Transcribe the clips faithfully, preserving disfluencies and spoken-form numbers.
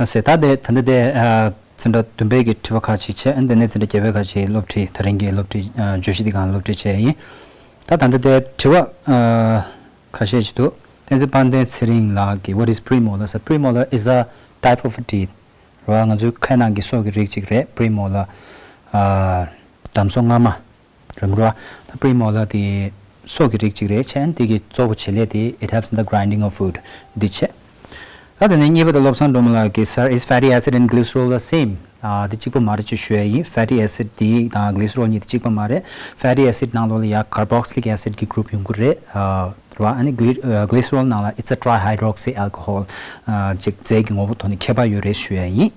ཟེར། ད་དེ་ད་ལྟ་དེ་ཨ་འཛིན་གྲྭ་བདུན་པའི་གི་དྲི་བ་ཁག་ཅིག་བྱས། ཨ་ནི་དེ་ནས་འཛིན་གྲྭ་བརྒྱད་པའི་ཁག་ཅིག་སློབ་ཁྲིད། དེ་རིང་གི་སློབ་ཁྲིད་ཨ་བརྗོད་གཞི་འདི་སྒང་སློབ་ཁྲིད་བྱས་ཡིན། ད་ད་ལྟ་དེ་དྲི་བ་ཨ་ཁ་ཤས་ཅིག་འདུག་བསྟན་འཛིན་དཔལ་ལྡན་ཚེ་རིང་ལགས་ཀྱིས། What is premolar? So premolar is a type of a teeth. རེད་བ། ང་ཚོའི་ཁའི་ནང་གི་སོ་གི་རིགས་ཅིག་རེད། premolar ཨ་འགྲམ་སོ་སྔ་མ་རེད་མ་རེད་བ། ད་premolar དེ་སོ་གི་རིགས་ཅིག་རེད། བྱས་ཨ་ནི་དེ་གི་གཙོ་བོ་བྱེད་ལས་དེ it helps in the grinding of food འདི་བྱས། ད་དེ་ནས་གཉིས་པ་དེ་བློ་བཟང་སྒྲོལ་མ་ལགས་ཀྱིས། Sir, is fatty acid and glycerol the same? ཨ་དེ་གཅིག་པ་མ་རེད་ཅེས་ཞུ་ཡ་ཡིན། fatty acid དེ་དང་glycerol གཉིས་དེ་གཅིག་པ་མ་རེད། fatty acid ནང་ལོགས་ལ་ཡ་carboxylic acid གི་group ཡོང་གི་རེད། ཨ་རེད་བ། ཨ་ནི་gly- ཨ་glycerol ནང་ལ་it's a trihydroxy alcohol ཨ་ཅིག་རྫས་ཀྱི་ངོ་བོ་ཐོག་ནས་ཁྱད་པར་ཡོད་རེད་ཞུ་ཡ་ཡིན།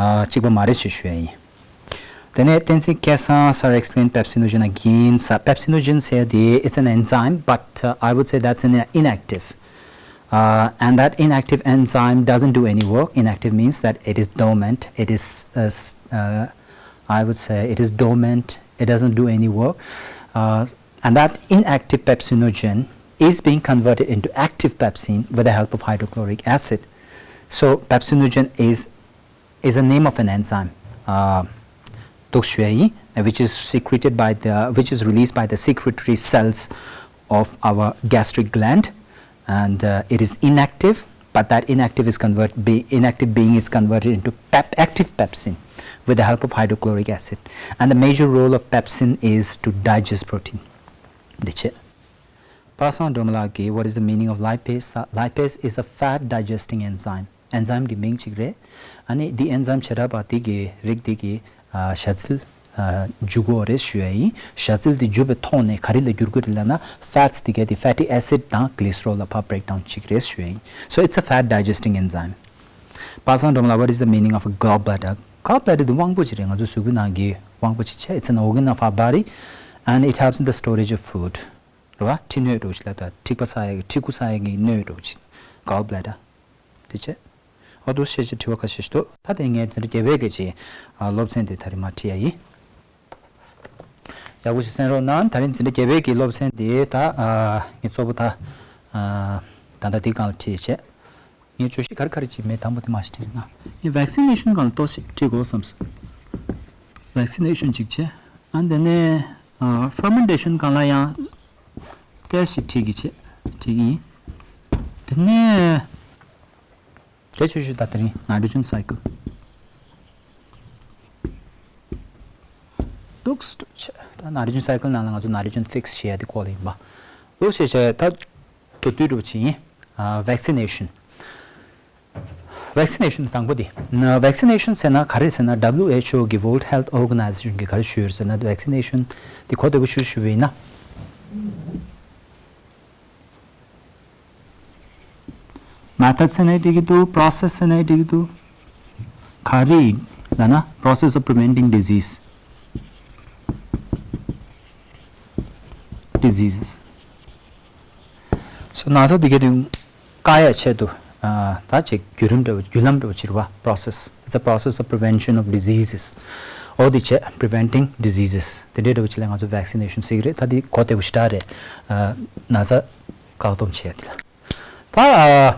ཨ་གཅིག་པ་མ་རེད་ཅེས་ཞུ་ཡ་ཡིན། དེ་ནས་བསྟན་འཛིན་སྐལ་བཟང། Sir, explain pepsinogen again. So pepsinogen ཟེར་དེ it's an enzyme, but uh, I would say that's an inactive. Uh, and that inactive enzyme doesn't do any work. Inactive means that it is dormant. It is, uh, s- uh, I would say it is dormant. It doesn't do any work. Uh, and that inactive pepsinogen is being converted into active pepsin with the help of hydrochloric acid. So pepsinogen is is a name of an enzyme uh, འདུག་ཞུ་ཡ་ཡིན། Which is secreted by the which is released by the secretory cells of our gastric gland, and uh, it is inactive, but that inactive is convert be, inactive being is converted into pep, active pepsin with the help of hydrochloric acid. And the major role of pepsin is to digest protein. འདི་བྱས། པ་སངས་སྒྲོལ་མ་ལགས་ཀྱིས། What is the meaning of lipase? Lipase is a fat digesting enzyme. enzyme གི་མིང་གཅིག་རེད། ཨ་ནི་འདི་enzyme བྱེ་བྲག་པ་དེ་གི་རིགས་དེ་གི་ཨ་ཞ་ཚིལ་ཨ་འཇུ་དགོས་རེད་ཞུ་ཡ་ཡིན། ཞ་ཚིལ་དེ་འཇུ་བའི་ཐོག་ནས་ག་རེ་ལ་འགྱུར་གྱི་རེད་ལབ་ན། fats དེ་ག་དེ་fatty acid དང་glycerol ལ་ཕར་breakdown བྱེད་ཀྱི་རེད་ཞུ་ཡ་ཡིན། So it's a fat digesting enzyme. པ་སངས་སྒྲོལ་མ་ལགས། What is the meaning of a gallbladder? gallbladder དེ་དབང་པོ་ཅིག་རེད། ང་ཚོ་གཟུགས་པོའི་ནང་གི་དབང་པོ་ཅིག་བྱས། It's an organ of our body and it helps in the storage of food. རེད་བ། མཁྲིས་སྣོད་འདྲ་བོ་ཅིག་ལ། ད་མཁྲིས་པ་ཟ་ཡ་གི་མཁྲིས་ཁུ་ཟ་ཡ་གི་སྣོད་འདྲ་བོ་ཅིག gallbladder དེ་བྱས། འོ་འདུག་སེ་བྱས་དྲི་བ་ཁ་ཤས་ཤིག་འདུག་ད་དེ་ངས་འཛིན་གྲྭ་བརྒྱད་པའི་གི་ཅིག་ཨ་སློབ་ཚན་དེ་ད་རེས་མར་ཁྲིད་ཡ་ཡིན། ཡག་པོ་ཞིག་གསན་རོགས་གནང་། ད་རེས་འཛིན་གྲྭ་བརྒྱད་པའི་གི་སློབ་ཚན་དེ་ད་ཨ་ངས་གཙོ་བོ་ད་ཨ་ད་ལྟ་འདི་སྒང་ལ་ཁྲིད་བྱས། ངས་བརྗོད་གཞི་ག་རེ་ག་རེ་ཅིག་མེད། དང་པོ་དེ་མར་ཞིག་ཁྲིད་ན། ངས་vaccination སྒང་ལ་ཏོག་ཙམ་ཁྲིད་དགོས་བསམས། vaccination ཅིག་བྱས། ཨ་དེ་ནས་ཨ་fermentation སྒང་ལ་ཡང་ཏོག་ཙམ་ཁྲིད་ཀྱི་བྱས། ཁྲིད་ཀྱི་ཡིན། དེ་ནས་དེ་ཆུ་ཤུ་ད་དེ་རིང་nitrogen cycle འདུག་སེ་བྱས། ད་nitrogen cycle ནང་ལ་ང་ཚོ་nitrogen fix བྱེད་ཡ་དེ་སྐོར་ལ་ཡིན་པ། འདུག་སེ་བྱས། ད་དེ་དུས་འགྲོ་བྱེད་ཡིན། ཨ་vaccination vaccination དང་པོ་དེ། ན་vaccination ཟེར་ན་ག་རེ་ཟེར་ན། W H O གི་World Health Organization གི་ག་རེ་ཞུས་ཡོད་ཟེར་ན། vaccination དེ་གོ་བདེ་པོ་ཞུ་ཞུ་བ་ཡིན་ན། method ཟེར་ནའི་འགྲིག་གི་འདུག process ཟེར་ནའི་འགྲིག་གི་འདུག་ག་རེ་ལབ་ན། process of preventing disease diseases. So ན་ཚ་དེ་ག་དུས་བཀག་ཡ་ཆེད་དུ་ཨ་ད་ཅིག་བརྒྱུད་རིམ་འདྲ་བོ་བརྒྱུད་ལམ་འདྲ་བོ་བྱེད་རེད་བ། process, it's a process of prevention of diseases. འོ་དེ་བྱས། preventing diseases དེ་འདྲའི་འདྲ་བོ་བྱེད་ལ་ང་ཚོ་vaccination ཟེར་གི་རེད། ད་དེ་གོ་བདེ་པོ་ཞེ་དྲག་རེད། ཨ་ན་ཚ་བཀག་སྡོམ་བྱེད་ཡ་དེ་ལ། ད་ཨ་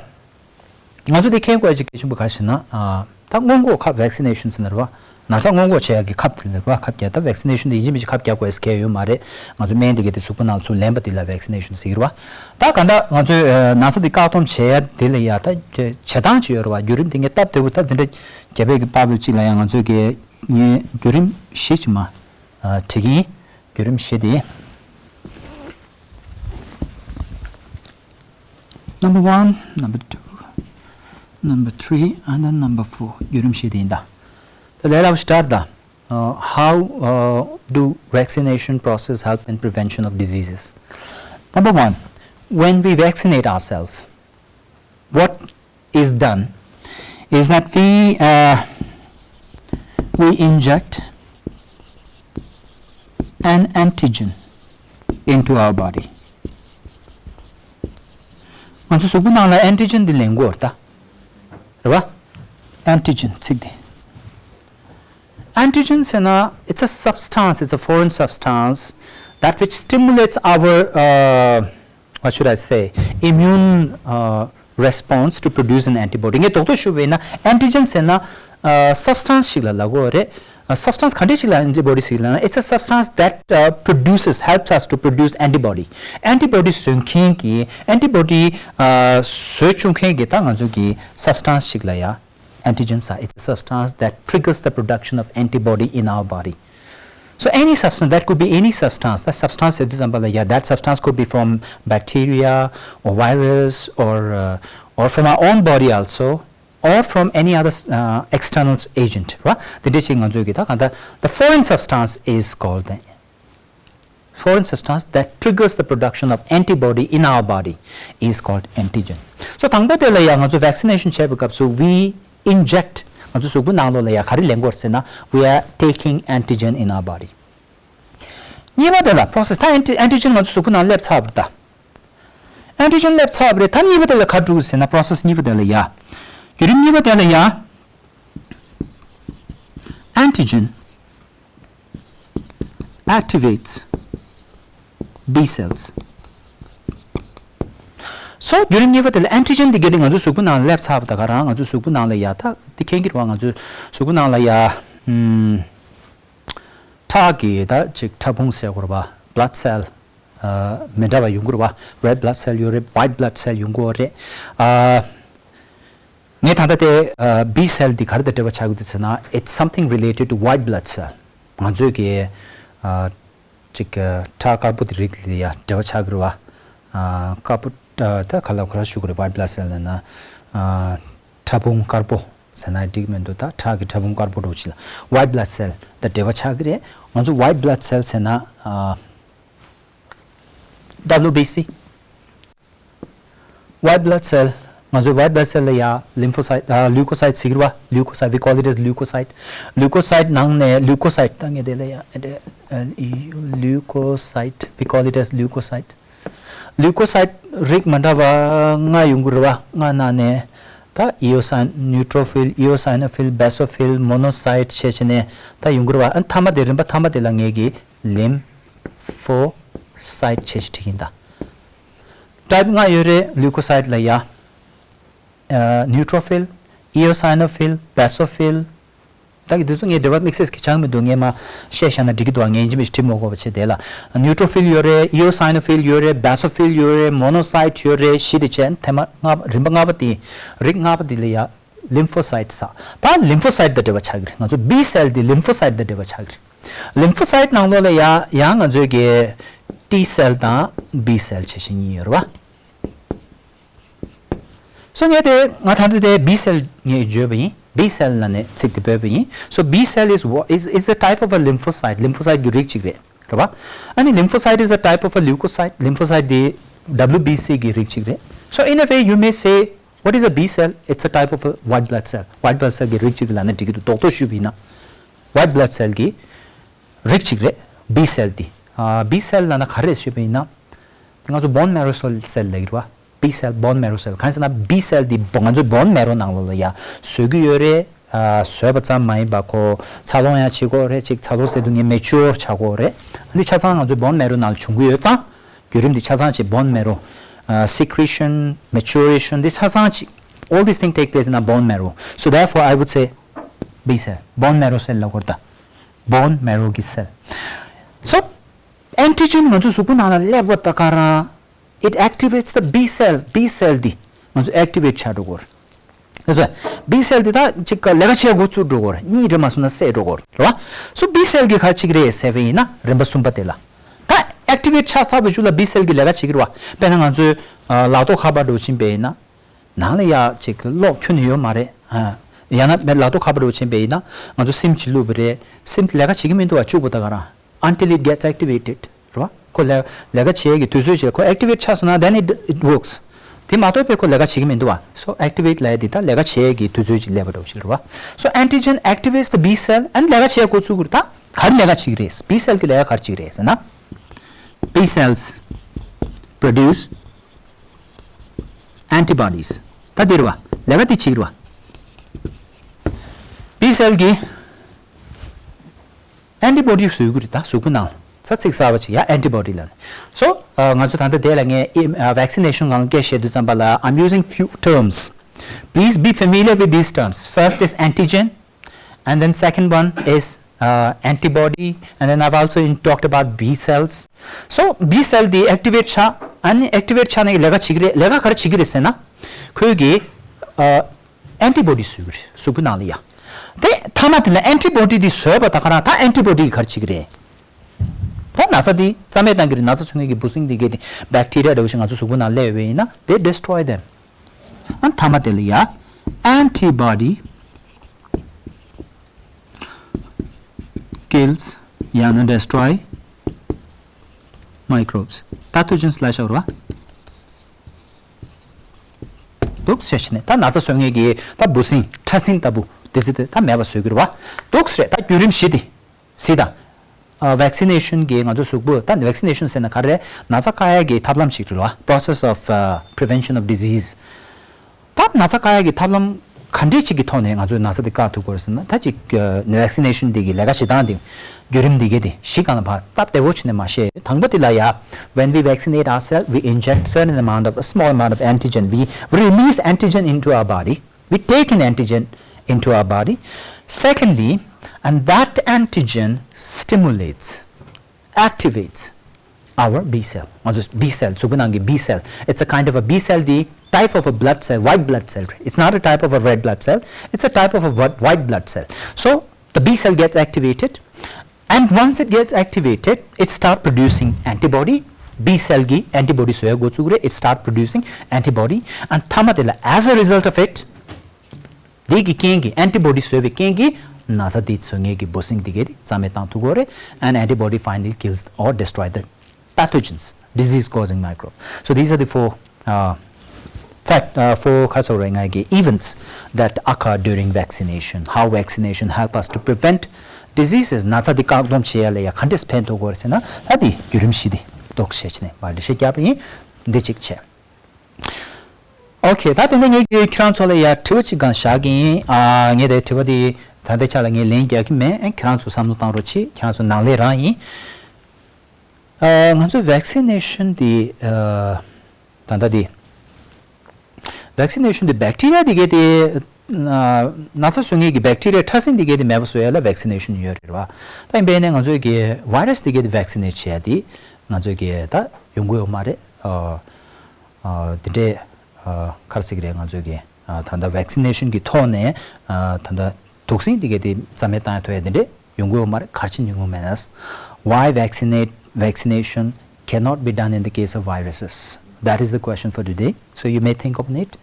ང་ཚོ་དེ་མཁྱེན་དགོས་ཡ་ཅིག་གལ་ཆེན་པོ་ག་རེ་ཟེར་ན། ཨ་ད་སྔོན་འགོག་ཁབ vaccination ཟེར་ན་རེད་བ། ན་ཚ་སྔོན་འགོག་བྱེད་ཡག་གི་ཁབ་དེ་ལ་རེད་བ། ཁབ་རྒྱག་ད་vaccination དེ་ཡིན་གཅིག་མིན་གཅིག་ཁབ་རྒྱག་དགོས་ཡ་གལ་ཡོད་མ་རེད། ང་ཚོ་སྨན་དེ་ག་དེ་གཟུགས་པོ་ནང་ཚུར་ལེན་པ་དེ་ལ་vaccination ཟེར་གི་རེད་བ། ད་གང་ལྟར་ང་ཚོས་ཨ་ན་ཚ་དེ་བཀག་སྡོམ་བྱེད་ཡ་དེ་ལ་ཡ་ད་བྱེད་སྟངས་ཅིག་ཡོད་རེད་བ། བརྒྱུད་རིམ་དེ་ངས་སྟབས་བདེ་པོ་ད་འཛིན་གྲྭ་བརྒྱད་པའི་གི་པར་ལ་གཅིག་ལ་ཡང་ང་ཚོས་གི་ངས་བརྒྱུད་རིམ་བཞི་ཅིག་མར་ཨ་བྲིས་ཀྱི་ཡིན། བརྒྱུད་རིམ་བཞི་དེ། Number one, number two, number three, and then number four. བརྒྱུད་རིམ་བཞི་དེ་ཡིན་ད། ད་ལས་སླ་པོ་ཞིག་འདྲ་ད། Uh, how uh, do vaccination process help in prevention of diseases? Number one, when we vaccinate ourselves, what is done is that we uh, we inject an antigen into our body. ང་ཚོ་གཟུགས་པོ་ནང་ལ་antigen འདི་ལེན་དགོས་རེད་ད། རེད་བ། antigen ཚིག་འདི། antigen ཟེར་ན། it's a substance, it's a foreign substance that which stimulates our uh, what should I say, immune uh, response to produce an antibody. ངས་རྡོག་རྡོག་ཞུ་བས་ན་antigen ཟེར་ན་substance ཞིག་ལ་ལབ་དགོས་རེད། Substance ག་འདྲ་ཞིག་ལ་antibody ཟེར་ལབ་ན། It's a substance that uh, produces, helps us to produce antibody. Antibody བཟོ་མཁན་གྱི་antibody བཟོ་བཅུག་མཁན་གྱི་ད་ང་ཚོ་གི་substance ཞིག་ལ་ཡ། Antigens are, it's a substance that triggers the production of antibody in our body. So any substance, that could be any substance. That substance ཟེར་དུས་ཙམ་པ་ལ་ཡ། That substance could be from bacteria or virus or uh, or from our own body also, or from any other uh, external agent, right? དེ་འདྲ་ཞིག་ང་ཚོས་གི་ད་གང་ལྟར the foreign substance is called the foreign substance that triggers the production of antibody in our body is called antigen. So དང་པོ་དེ་ལ་ཡང་ང་ཚོ་vaccination བྱེད་པའི་སྐབས་སུ we inject ང་ཚོ་གཟུགས་པོ་ནང་ལོགས་ལ་ཡང་ག་རེ་ལེན་དགོས་ཟེར་ན། We are taking antigen in our body. གཉིས་པ་དེ་ལ་process ད་anti- antigen ང་ཚོ་གཟུགས་པོ་ནང་སླེབས་ཚར་བ་རེད་ད། Antigen སླེབས་ཚར་བ་རེད། ད་གཉིས་པ་དེ་ལ་ག་རེ་འགྲོ་གི་ཟེར་ན། process གཉིས་པ་དེ་ལ་ཡ། བརྒྱུད་རིམ་གཉིས་པ་དེ་ལ་ཡ། Antigen activates B cells. So བརྒྱུད་རིམ་གཉིས་པ་དེ་ལ་antigen འདི་ག་དེ་ང་ཚོའི་གཟུགས་པོ་ནང་ལ་སླེབས་ཚར་བ་ད་ག་རང་ང་ཚོའི་གཟུགས་པོ་ནང་ལ་ཡ། ད་འདི་མཁྱེན་གྱི་རེད་བ། ང་ཚོའི་གཟུགས་པོ་ནང་ལ་ཡ། ཨམ། ཁྲག་གི་ད་ཅིག་ཕྲ་ཕུང་ཟེར་དགོས་རེད་བ། Blood cell མི་འདྲ་བ་ཡོང་གི་རེད་བ། Red blood cell ཡོད་རེད། White blood cell ཡོང་གི་རེད། ངས་ད་ལྟ་དེ་B cell འདི་ག་རེ་དང་འབྲེལ་བ་ཆགས་ཀྱི་འདུག་ཟེར་ན། It's something related to white blood cell. ང་ཚོས་ཀྱི་ཅིག་ཁྲག་དཀར་པོ་དེ་རིགས་ལ་ཡ་འབྲེལ་བ་ཆགས་ཀྱི་རེད་བ། དཀར་པོ་ད་ག་ལ་ག་རེ་ཞུ་དགོས་རེད། White blood cell ལབ་ན་ཕྲ་ཕུང་དཀར་པོ་ཟེར་ན་འགྲིག་མི་འདུག་ད་ཁྲག་གི་ཕྲ་ཕུང་དཀར་པོ་འདྲ་བོ་ཅིག་ལ་white blood cell དང་འབྲེལ་བ་ཆགས་ཀྱི་རེད། ང་ཚོ་white blood cell ཟེར་ན། W B C. White blood cell ང་ཚོའི་white blood cell ལ་ཡ་lymphocyte ཨ་leukocyte ཟེར་གྱི་རེད་བ། Leukocyte, we call it as leukocyte. Leukocyte ནང་ནས་leukocyte ད་ངས་དེ་ལ་ཡ་ཨེ་འདྲ་ཨ་ལ་ཡུ་leukocyte, we call it as leukocyte. Leukocyte རིགས་མ་འདྲ་བ་ལྔ་ཡོང་གི་རེད་བ། ལྔ་ནང་ནས་ད་eosin neutrophil, eosinophil, basophil, monocyte བྱས་བྱས་ནས་ད་ཡོང་གི་རེད་བ། ཨ་མཐའ་མ་དེ་རིམ་པ་མཐའ་མ་དེ་ལ་ངས་ཀྱི lymphocyte བྱས་བྱས་བྲིས་ཡིན་ད། Type ལྔ་ཡོད་རེད། Leukocyte ལ་ཡ། ཨ་neutrophil, eosinophil, basophil. ད་གི་དེ་ཚོ་ངས་འབྲེལ་བ་དམིགས་བསལ་གྱི་ཆགས་མི་འདུག་ངས་མ་བཤད་བཞག་ན་འགྲིག་གི་འདུག་ངས་ཡིན་གཅིག་མིན་གཅིག་བྲིས་མ་དགོས་པ་བྱས་དེ་ལ། Neutrophil ཡོད་རེད། Eosinophil ཡོད་རེད། Basophil ཡོད་རེད། Monocyte ཡོད་རེད། བཞི་དེ་བྱས་ཐེངས་མ་ལྔ་པ་རིམ་པ་ལྔ་པ་དེ། རིགས་ལྔ་པ་དེ་ལ་ཡ་lymphocyte ཟེར། ད་lymphocyte དང་འབྲེལ་བ་ཆགས་ཀྱི་རེད། ང་ཚོ་B cell དེ་lymphocyte དང་འབྲེལ་བ་ཆགས་ཀྱི་རེད། Lymphocyte ནང་ལོགས་ལ་ཡ་ཡང་ང་ཚོའི་གི་T cell དང་B cell བྱས་བྱས་གཉིས་ཡོད་རེད་བ། So ངས་དེ་ང་ད་ལྟ་དེ་B cell ངས་བརྗོད་པ་ཡིན། B cell ལབ་ནས་ཚིག་དེ་བོས་པ་ཡིན། So B cell is what is is a type of a lymphocyte. Lymphocyte གི་རིགས་གཅིག་རེད། རེད་བ། ཨ་ནི་lymphocyte is a type of a leukocyte. Lymphocyte དེ W B C གི་རིགས་གཅིག་རེད། So in a way you may say, what is a B cell? It's a type of a white blood cell. White blood cell གི་རིགས་གཅིག་ལབ་ན་འགྲིག་གི་འདུག་རྡོག་རྡོག་ཞུས་པ་ཡིན་ན། White blood cell གི་རིགས་གཅིག་རེད། B cell དེ། ཨ་B cell ལབ་ན་ག་རེ་ཞུས་པ་ཡིན་ན། ང་ཚོ་bone marrow cell ལབ་ཀྱི་རེད་བ། B cell, bone marrow cell. གང་ཟེར་ན་B cell དེ་ང་ཚོའི་bone marrow ནང་ལོགས་ལ་ཡ་བཟོ་གི་ཡོད་རེད། ཨ་བཟོས་པ་ཙམ་མ་ཡིན་པ་ཁོ་འཚར་ལོངས་ཡང་བྱེད་དགོས་རེད། ཅིག་འཚར་ལོངས་ཟེར་དུས་ངས་mature ཆགས་དགོས་རེད། འདི་ཆ་ཚང་ང་ཚོའི་bone marrow ནང་ལ་བྱུང་གི་ཡོད་ཙང་། བརྒྱུད་རིམ་འདི་ཆ་ཚང་ཅིག་bone marrow, uh, secretion, maturation འདི་ཆ་ཚང་ཅིག all these things take place in our bone marrow. So therefore I would say B cell, bone marrow cell ལབ་དགོས་རེད་ད། Bone marrow གི་cell. So antigen ང་ཚོའི་གཟུགས་པོ་ནང་ལ་སླེབས་པ་ད་ག་རང་it activates the B cell. B cell འདི་ང་ཚོ་activate ཆགས་འགྲོ་གི་རེད། ལགས་སོ། B cell འདི་ད་ཅིག་ལས་ཀ་བྱེད་འགོ་བཙུགས་འགྲོ་གི་རེད། གཉིད་རེད་མ་སོང་ན་སད་འགྲོ་གི་རེད། རེད་བ། So B cell གི་ག་རེ་བྱེད་ཀྱི་རེད་ཟེར་བ་ཡིན་ན་རིམ་པ་གསུམ་པ་དེ་ལ། ད་activate ཆགས་ཚར་བའི་གཞུག་ལ་B cell གི་ལས་ཀ་བྱེད་ཀྱི་རེད་བ། དཔེར་ན་ང་ཚོའི་ལག་ཐོག་ཁ་པར་འདྲ་བོ་ཕྱིན་པ་ཡིན་ན། ནང་ལ་ཡ་ཅིག་གློག་ཁྱོན་ནས་ཡོད་མ་རེད། ཡང་ན་ལག་ཐོག་ཁ་པར་འདྲ་བོ་ཕྱིན་པ་ཡིན་ན་ང་ཚོ་སིམ་ཅིག་བླུགས་པ་རེད། སིམ་དེ་ལས་ཀ་བྱེད་ཀྱི་མི་འདུག་བ། བཅུག་པ་ད་ག་རང་། Until it gets activated རེད་བ། ཁོ་ལས་ལས་ཀ་བྱེད་ཡས་ཀྱི་དུས་ཚོད་ཅིག་ཁོ་activate ཆགས་སོང་ན་then it, it works. དེ་མ་གཏོགས་པའི་ཁོ་ལས་ཀ་བྱེད་ཀྱི་མི་འདུག་བ། So activate ལབ་ཡས་དེ་ད་ལས་ཀ་བྱེད་ཡས་ཀྱི་དུས་ཚོད་ཅིག་སླེབས་པ་འདྲ་བོ་ཞིག་རེད་བ། So antigen activates the B cell and ལས་ཀ་བྱེད་འགོ་ཚུགས་ཀྱི་རེད། ད་ག་རེ་ལས་ཀ་བྱེད་ཀྱི་རེད། B cell གི་ལས་ཀ་ག་རེ་བྱེད་ཀྱི་རེད་ཟེར་ན། B cells produce antibodies. ད་དེ་རེད་བ། ལས་ཀ་དེ་བྱེད་ཀྱི་རེད་བ། B cell གི antibody བཟོ་གི་རེད་ད་གཟུགས་པོ་ནང་ལ། ཚ་ཚིག་གསར་པ་ཅིག་ཡ། antibody ལབ་ནས། So ང་ཚོ་ད་ལྟ་དེ་ལ་ངས་vaccination སྒང་ལ་སྐད་བཤད་དུས་ཙམ་པ་ལ། I'm using few terms. Please be familiar with these terms. First is antigen, and then second one is uh, antibody, and then I've also in- talked about B cells. So B cell དེ་activate ཆགས། ཨ་ནི་activate ཆགས་ནས་ལས་ཀ་བྱེད་ཀྱི་རེད། ལས་ཀ་ག་རེ་བྱེད་ཀྱི་རེད་ཟེར་ན། ཁོས་ཀྱི་ཨ་antibody བཟོ་གི་རེད་གཟུགས་པོ་ནང་ལ་ཡ། དེ་མཐའ་མ་དེ་ལ་antibody དེ་བཟོས་པ་ད་ག་རང་ད་antibody ག་རེ་བྱེད་ཀྱི་རེད། ད་ན་ཚ་དེ་རྩ་མེད་བཏང་གི་རེད། ན་ཚ་བཟོ་མཁན་གྱི་འབུ་སྲིན་དེ་གས་དེ་bacteria འདྲ་བོ་ཞིག་ང་ཚོ་གཟུགས་པོ་ནང་སླེབས་པ་ཡིན་ན། They destroy them. ཨ་མཐའ་མ་དེ་ལ་ཡ། Antibody kills ཡང་ན་destroy microbes, pathogens ལབ་བཞག་རེད་བ། འདུག་ཟེར་བྱས་ནས་ད་ན་ཚ་བཟོ་མཁན་གྱི་ད་འབུ་སྲིན་ཕྲ་སྲིན་ལྟ་བུ་དེ་ཚོ་དེ་ད་མེད་པ་བཟོ་གི་རེད་བ། འདུག་ཟེར། ད་བརྒྱུད་རིམ་བཞི་དེ་གཟིགས་དང་། ཨ་vaccination གྱིས་ང་ཚོ་གཟུགས་པོ། ད་vaccination ཟེར་ན་ག་རེ་རེད། ན་ཚ་བཀག་ཡག་གི་ཐབས་ལམ་ཞིག་རེད་བ། Process of uh, prevention of disease. ད་ན་ཚ་བཀག་ཡག་གི་ཐབས་ལམ་ག་འདྲས་ཅིག་གི་ཐོག་ནས་ང་ཚོས་ན་ཚ་དེ་བཀག་ཐུབ་དགོས་ཟེར་ན། ད་ཅིག་vaccination འདི་གི་ལས་ཀ་བྱེད་སྟངས་འདི་བརྒྱུད་རིམ་འདི་གས་དེ་བཞི་སྒང་ལ་ཕར་སྟབས་བདེ་བོ་བྱས་ནས་མར་བཤད། དང་པོ་དེ་ལ་ཡ། When we vaccinate ourselves, we inject certain amount of, a small amount of antigen. We, we release antigen into our body. We take in antigen into our body. Secondly, and that antigen stimulates, activates our B cell. ང་ཚོ་B cell གཟུགས་པོའི་ནང་གི་B cell. It's a kind of a B cell, the type of a blood cell, white blood cell. It's not a type of a red blood cell. It's a type of a white, white blood cell. So the B cell gets activated, and once it gets activated, it start producing antibody. B cell གིས་antibody བཟོ་ཡག་འགོ་བཙུགས་རེད། It start producing antibody. And མཐའ་མ་དེ་ལ་as a result of it, དེ་གི་རྐྱེན་གྱིས། antibody བཟོས་པའི་རྐྱེན་གྱིས་ན་ཚ་དེ་བཟོ་མཁན་གྱི་འབུ་སྲིན་དེ་གས་དེ་རྩ་མེད་བཏང་ཐུབ་ཀྱི་ཡོད་རེད། And antibody finally kills or destroy the pathogens, disease causing microbe. So these are the four uh, fact, uh, four ག་རེ་ཟེར་དགོས་རེད། ང་གི་events that occur during vaccination. How vaccination help us to prevent diseases. ན་ཚ་དེ་བཀག་སྡོམ་བྱེད་ཡག་ལ་ཡ་ག་འདྲས་ཕན་ཐོགས་ཀྱི་ཡོད་རེད་ཟེར་ན། ད་དེ་བརྒྱུད་རིམ་བཞི་དེ་འདུག་ཟེར་བྱས་ནས་མར་འགྲེལ་བཤད་རྒྱག་པ་ཡིན། འདི་གཅིག་བྱས། Okay, ད་དེ་ནས་ངས་ཀྱིས་ཁྱེད་རང་ཚོ་ལ་ཡ་དྲི་བ་གཅིག་སྒང་བཞག་གི་ཡིན། ཨ་ངས་དེ་དྲི་བ་དེ་ད་ལྟའི་ཆ་ལ་ངས་ལན་རྒྱག་གི་མེད། ཁྱེད་རང་ཚོ་བསམ་བློ་བཏང་རོགས་གྱིས། ཁྱེད་རང་ཚོ་ནང་ལས་རང་ཡིན། ཨ་ང་ཚོ་vaccination དེ་ཨ་ད་ལྟ་དེ་vaccination དེ་bacteria དེ་གས་དེ། ཨ་ན་ཚ་བཟོ་མཁན་གྱི་bacteria ཕྲ་སྲིན་དེ་གས་དེ་མེད་པ་བཟོ་ཡག་ལ་vaccination ཡོད་རེད་བ། ད་ཡིན་པས་ན་ང་ཚོའི་གི་virus དེ་གས་དེ་vaccinate བྱེད་ཡག་དེ་ང་ཚོའི་གི་ད་ཡོང་གི་ཡོད་མ་རེད། ཨ་ཨ་དེ་འདྲས་ཨ་ག་རེ་ཟེར་གི་རེད། ང་ཚོའི་གི་ཨ་ད་ལྟ་vaccination གི་ཐོག་ནས་ཨ་ད་ལྟ་དུག་སྲིན་དེ་གས་དེ་རྩ་མེད་བཏང་ཡག་ཐུབ་ཡག་དེ་འདྲས་ཡོང་གི་ཡོད་མ་རེད། ག་རེ་བྱས་ནས་ཡོང་གི་མེད་ན། Why vaccinate, vaccination cannot be done in the case of viruses? That is the question for today. So you may think on it.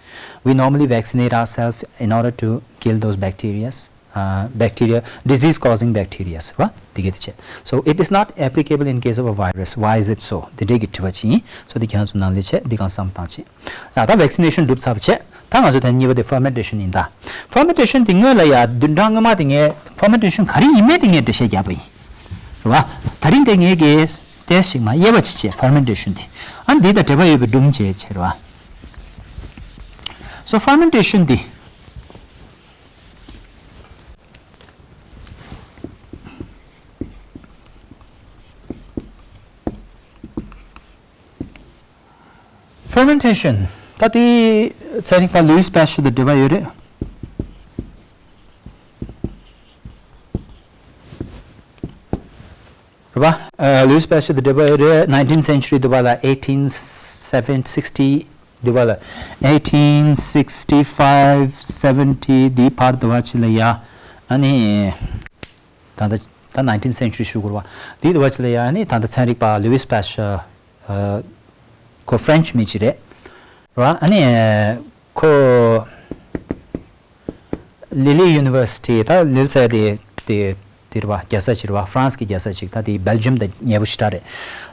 We normally vaccinate ourselves in order to kill those bacterias, uh, bacteria, disease causing bacterias, right? དེ་གས་དེ་བྱས། So it is not applicable in case of a virus. Why is it so? དེ་འདྲས་ཀྱི་དྲི་བ་ཅིག་ཡིན། So དེ་ཁྱེད་རང་ཚོ་ནང་ལས་བྱས་འདི་སྒང་བསམ་བཏང་བྱས། ཡ་ད་vaccination གྲུབ་ཚར་བ་བྱས། ད་ང་ཚོ་ད་གཉིས་པ་དེ་fermentation ཡིན་ད། Fermentation དེ་སྔོན་ལ་ཡ་བདུན་ཕྲག་སྔོན་མ་དེ་ངས་fermentation ག་རེ་ཡིན་མིན་དེ་ངས་འགྲེལ་བཤད་བརྒྱབ་པ་ཡིན། རེད་བ། ད་རིང་དེ་ངས་ཀྱིས་test ཞིག་མར་དབྱེ་བ་ཅིག་བྱས། Fermentation དེ་ཨ་འདི་དང་འབྲེལ་བ་ཡོད་པའི་སྒྲུང་བྱས་བྱས་རེད་བ། So fermentation དེ། Fermentation ད་དེ་ཚན་རིག་པ་Louis Pasteur དང་འབྲེལ་བ་ཡོད་རེད། རེད་པ། Louis Pasteur དང་འབྲེལ་བ་ཡོད་རེད། Nineteenth century དུ་བ་ལ། eighteen seven sixty དུ་བ་ལ། Eighteen sixty five seventy དེའི་བར་དུ་བ་ཅིག་ལ་ཡ། ཨ་ནི། ད་ལྟ་ད་nineteenth century ཞུ་དགོས་རེད་བ། དེའི་དུ་བ་ཅིག་ལ་ཡ་ཨ་ནི་ད་ལྟ་ཚན་རིག་པ་Louis Pasteur ཨ་ཁོ་French མི་ཅིག་རེད། རེད་བ། ཨ་ནི་ཁོ་Lille University ད་Lille ཟེར་དེ་དེ་དེ་རེད་བ། རྒྱལ་ས་ཅིག་རེད་བ། France གི་རྒྱལ་ས་ཅིག་ད་དེ་Belgium དང་ཉེ་པོ་ཞེ་དྲག་རེད།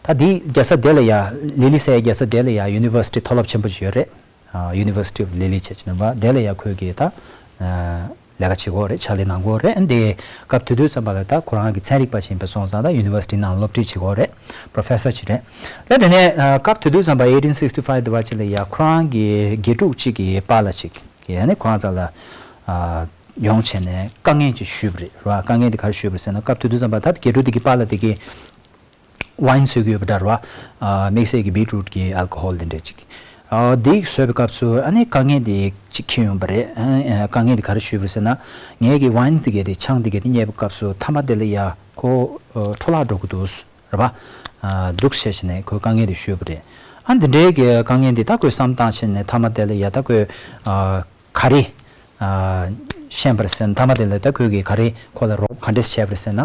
ད་དེ་རྒྱལ་ས་དེ་ལ་ཡ་Lille ཟེར་རྒྱལ་ས་དེ་ལ་ཡ་university མཐོ་སློབ་ཆེན་པོ་ཅིག་ཡོད་རེད། ཨ་University of Lille བྱས་ཅི་ནམ་པ་དེ་ལ་ཡ་ཁོས་ཀྱིས་ད་ཨ་ལས་ཀ་བྱེད་ཀྱི་རེད། ཕྱག་ལས་གནང་གི་རེད། ཨ་ནི་དེ་སྐབས་དེ་དུས་ཙམ་པ་ལ་ད་ཁོ་རང་གི་ཚན་རིག་པ་ཞིག་ཡིན་པ་སོང་ཙང་ད་University ནང་སློབ་ཁྲིད་བྱེད་ཀྱི་རེད། Professor ཅིག་རེད། ད་དེ་ནས་ཨ་སྐབས་དེ་དུས་ཙམ་པ་eighteen sixty five དུ་བ་ཅིག་ལ་ཡ་ཁོ་རང་གི་དགེ་ཕྲུག་ཅིག་གི་པཱ་ལགས་ཅིག་གིས་ཨ་ནི་ཁོ་རང་རྩ་ལ་ཨ་ཡོང་བྱས་ནས་དཀའ་ངལ་ཅིག་ཞུས་པ་རེད། རེད་བ། དཀའ་ངལ་དེ་ག་རེ་ཞུས་པ་རེད་ཟེར་ན། སྐབས་དེ་དུས་ཙམ་པ་ད་དགེ་ཕྲུག་དེ་གི་པཱ་ལགས་དེ་གིས་ wine་བཟོས་ཀྱི་ཡོད་པ་འདྲ་རེད་བ། དམིགས་བསལ་གྱི་beetroot་གི་alcohol་དེ་འདྲ་ཅིག་འདི་བཟོས་པའི་སྐབས་སུ་ཨ་ནི་དཀའ་ངལ་དེ་ཅིག་འཁྱེར་ཡོང་པ་རེད། དཀའ་ངལ་དེ་ག་རེ་ཞུས་པ་རེད་ཟེར་ན། ངའི་གི་wine་དེ་གས་དེ་ཆང་དེ་གས་དེ་རྙེད་པའི་སྐབས་སུ་མཐའ་མ་དེ་ལ་ཡ་ཁོ་འཕྲོ་བརླག་འགྲོ་གི་འདུག་རེད་བ། འདུག་བྱས་བྱས་ནས་ཁོས་དཀའ་ངལ་དེ་ཞུས་པ་རེད། ཨ་འདི་འདྲའི་གི་དཀའ་ངལ་དེ་ད་ཁོས་བསམ་བཏང་བྱས་ནས་མཐའ་མ་དེ་ལ་ཡ་ད་ཁོས་ག་རེ་ཤེས་པ་རེད་ཟེར་ན། མཐའ་མ་དེ་ལ་ད་ཁོས་གི་ག་རེ་ཁོ་ལ་རོགས་ག་འདྲས་བྱས་པ་རེད་ཟེར་ན།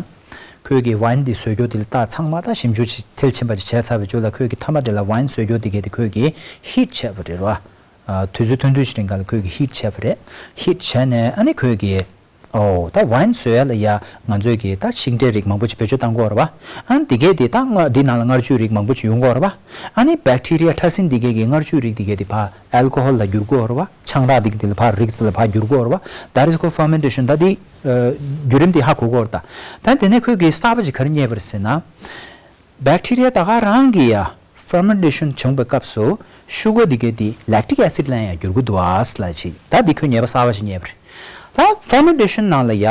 ཁོས་གི་wine་དེ་བཟོ་རྒྱུ་དེ་ལ་ད་ཚང་མ་ད་ཞིབ་འཇུག་ཅིག་མཐིལ་ཕྱིན་པ་ཅིག་བྱས་ཚར་བའི་རྗེས་ལ་ཁོས་གི་མཐའ་མ་དེ་ལ་wine་བཟོ་རྒྱུ་དེ་གས་དེ་ཁོས་གི་heat་བྱས་པ་རེད་བ། དུས་ཚོད་ཐུང་ཐུང་ཞིག་རིང་ག་ལ་ཁོས་གི་heat་བྱས་པ་རེད། heat་བྱས་ནས་ཨ་ནི་ཁོས་གི་ཨོ་ད་wine་བཟོ་ཡ་ལ་ཡ་ང་ཚོས་གི་ད་ཤིང་འབྲས་རིགས་མང་པོ་ཅིག་བེད་སྤྱོད་བཏང་གི་ཡོད་རེད་བ། ཨ་ནི་དེ་གས་དེ་ད་མངར་འདི་ནང་ལ་མངར་ཆུའི་རིགས་མང་པོ་ཅིག་ཡོང་གི་ཡོད་རེད་བ། ཨ་ནི་bacteria་ཕྲ་སྲིན་དེ་གས་གི་མངར་ཆུའི་རིགས་དེ་གས་དེ་ཕར་alcohol་ལ་བསྒྱུར་གི་ཡོད་རེད་བ། ཆང་རག་དེ་གས་དེ་ལ་ཕར་རིགས་ལ་ཕར་བསྒྱུར་གི་ཡོད་རེད་བ། That is called fermentation. ད་དེ་བརྒྱུད་རིམ་དེ་ཧ་གོ་གི་ཡོད་རེད་ད། ད་དེ་ནས་ཁོས་གི་གསར་པ་ཅིག་ག་རེ་རྙེད་པ་རེད་ཟེར་ན། bacteria་ད་ག་རང་གི་ཡ་fermentation་བྱུང་པའི་སྐབས་སུ་sugar་དེ་གས་དེ་lactic acid་ལ་ཡང་བསྒྱུར་གི་འདུག་ཨ་ལ་ཅིག་ད་དེ་ཁོས་ཉེས་པ་གསར་པ་ཞིག་རྙེད་པ་རེད། ད་fermentation་ནང་ལ་ཡ་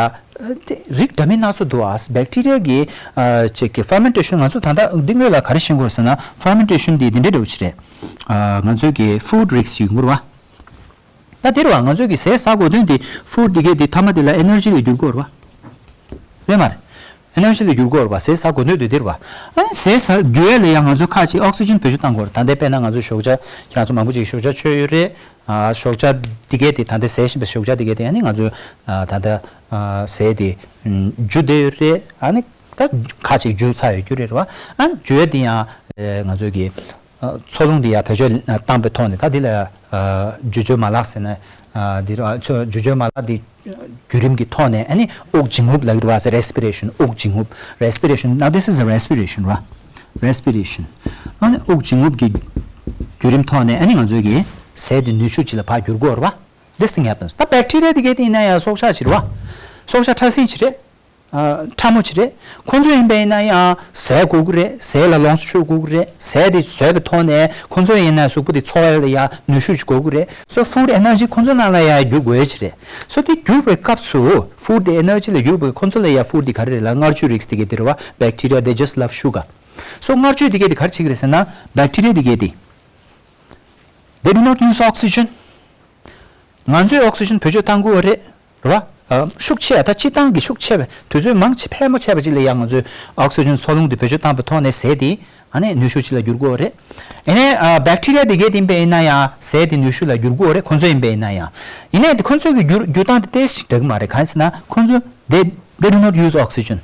རིགས་འདྲ་མིན་སྣ་ཚོགས་འདུག་ཨ། bacteria་གི་ཅིག་གི་fermentation་ང་ཚོ་ད་ལྟ་འདི་སྔོན་ལ་ག་རེ་ཤེས་དགོས་ཟེར་ན། fermentation་དེ་འདི་འདྲའི་འདྲ་བོ་ཅིག་རེད། ང་ཚོའི་གི་food་རིགས་ཡིན་དགོས་རེད་བ། ད་དེ་རེད་བ། ང་ཚོས་ཀྱི་ཟས་ཟ་དགོས་དོན་དེ་food་དེ་གས་དེ་མཐའ་མ་དེ་ལ་energy་ལ་བསྒྱུར་དགོས་རེད་བ། རེད་མ་རེད། energy་ལ་བསྒྱུར་དགོས་རེད་བ། ཟས་ཟ་དགོས་དོན་དེ་དེ་རེད་བ། ཨ་ནི་ཟས་ཟ་རྒྱུ་ཡས་ལ་ཡང་ང་ཚོས་ཁ་ཅིག་oxygen་བེད་སྤྱོད་བཏང་དགོས་རེད། ད་ལྟའི་དཔེར་ན་ང་ཚོ་ཞོགས་ཇ། ཁྱེད་རང་ཚོ་མང་པོ་ཅིག་ཞོགས་ཇ་མཆོད་ཡོད་རེད། ཨ་ཞོགས་ཇ་དེ་གས་དེ་ད་ལྟའི་ཟས་བཞིན་པའི་ཞོགས་ཇ་དེ་གས་དེ་ཨ་ནི་ང་ཚོས་ཨ་ད་ལྟ་ཨ་ཟས་དེ་ཨམ་འཇུ་བསྡད་ཡོད་རེད། ཨ་ནི་ད་ཁ་ཅིག་འཇུ་ཚར་ཡོད་རྒྱུ་རེད་བ། ཨ་ནི་འཇུ་ཡས་དེ་ཡང་ཨ་ང་ཚོས་ཀྱི་འཚོ་རླུང་འདི་ཡར་བེད་སྤྱོད་བཏང་པའི་ཐོག་ནས་ད་འདི་ལ་འཇུ་འཇུ་མ་ལག་ཟེར་ན། འདི་འཇུ་འཇུ་མ་ལག་འདི་བརྒྱུད་རིམ་གྱི་ཐོག་ནས་ཨ་ནི་དབུགས་འབྱིན་རྔུབ་ལབ་ཀྱི་རེད་བ། respiration། དབུགས་འབྱིན་རྔུབ། respiration. Now this is a respiration, right? respiration. ཨ་ནི་དབུགས་འབྱིན་རྔུབ་ཀྱི་བརྒྱུད་རིམ་ཐོག་ནས་ཨ་ནི་ང་ཚོའི་གི་ཟས་དེ་ནུས་ཤུགས་ཅིག་ལ་ཕར་བསྒྱུར་དགོས་རེད་བ། This thing happens. ད་bacteria་དེ་གས་དེ་ཡིན་ན་ཡང་སྲོག་ཆགས་ཅིག་རེད་བ། སྲོག་ཆགས་ཕྲ་སྲིན་ཅིག་རེད། ཕྲ་མོ་ཅིག་རེད། ཁོང་ཚོ་ཡིན་པ་ཡིན་ན་ཡང་ཟས་དགོས་ཀྱི་རེད། ཟས་ལ་ལོངས་སུ་སྤྱོད་དགོས་ཀྱི་རེད། ཟས་དེ་ཟོས་པའི་ཐོག་ནས་ཁོང་ཚོ་ཡིན་ན་གཟུགས་པོ་དེ་འཚོ་བ་ལ་ཡང་ནུས་ཤུགས་ཅིག་དགོས་ཀྱི་རེད། So food energy་ཁོང་ཚོ་ནང་ལ་ཡང་བསྒྱུར་དགོས་ཡ་ཅིག་རེད། So དེ་བསྒྱུར་བའི་སྐབས་སུ་food་དེ་energy་ལ་བསྒྱུར་བའི་ཁོང་ཚོ་ལ་ཡང་food་དེ་ག་རེ་རེད་ལབ་ན་མངར་ཆུ་རིགས་དེ་གས་དེ་རེད་བ། bacteria, they just love sugar. So མངར་ཆུ་དེ་གས་དེ་ག་རེ་བྱེད་ཀྱི་རེད་ཟེར་ན། bacteria་དེ་གས་དེ། They do not use oxygen. ང་ཚོས་oxygen་བེད་སྤྱོད་བཏང་དགོས་རེད། རེད་བ། ཤུགས་ཆེ་ད་སྤྱིར་བཏང་གི་ཤུགས་ཆེ་བའི་དུས་ཚོད་མང་ཆེ་ཕལ་མོ་ཆེ་བ་ཅིག་ལ་ཡང་ང་ཚོས་oxygen་འཚོ་རླུང་དེ་བེད་སྤྱོད་བཏང་པའི་ཐོག་ནས་ཟས་དེ་ཨ་ནི་ནུས་ཤུགས་ཅིག་ལ་འགྱུར་དགོས་རེད། ཡིན་ནའི་bacteria་དེ་གས་དེ་ཡིན་པ་ཡིན་ན་ཡང་ཟས་དེ་ནུས་ཤུགས་ལ་འགྱུར་དགོས་རེད། ཁོང་ཚོ་ཡིན་པ་ཡིན་ན་ཡང་། ཡིན་ནའི་དེ་ཁོང་ཚོའི་གི་འགྱུར་འགྱུར་སྟངས་དེ་ཏོག་ཙམ་འདྲ་གི་མ་རེད། གང་ཡིན་ཟེར་ན་ཁོང་ཚོ་they they do not use oxygen.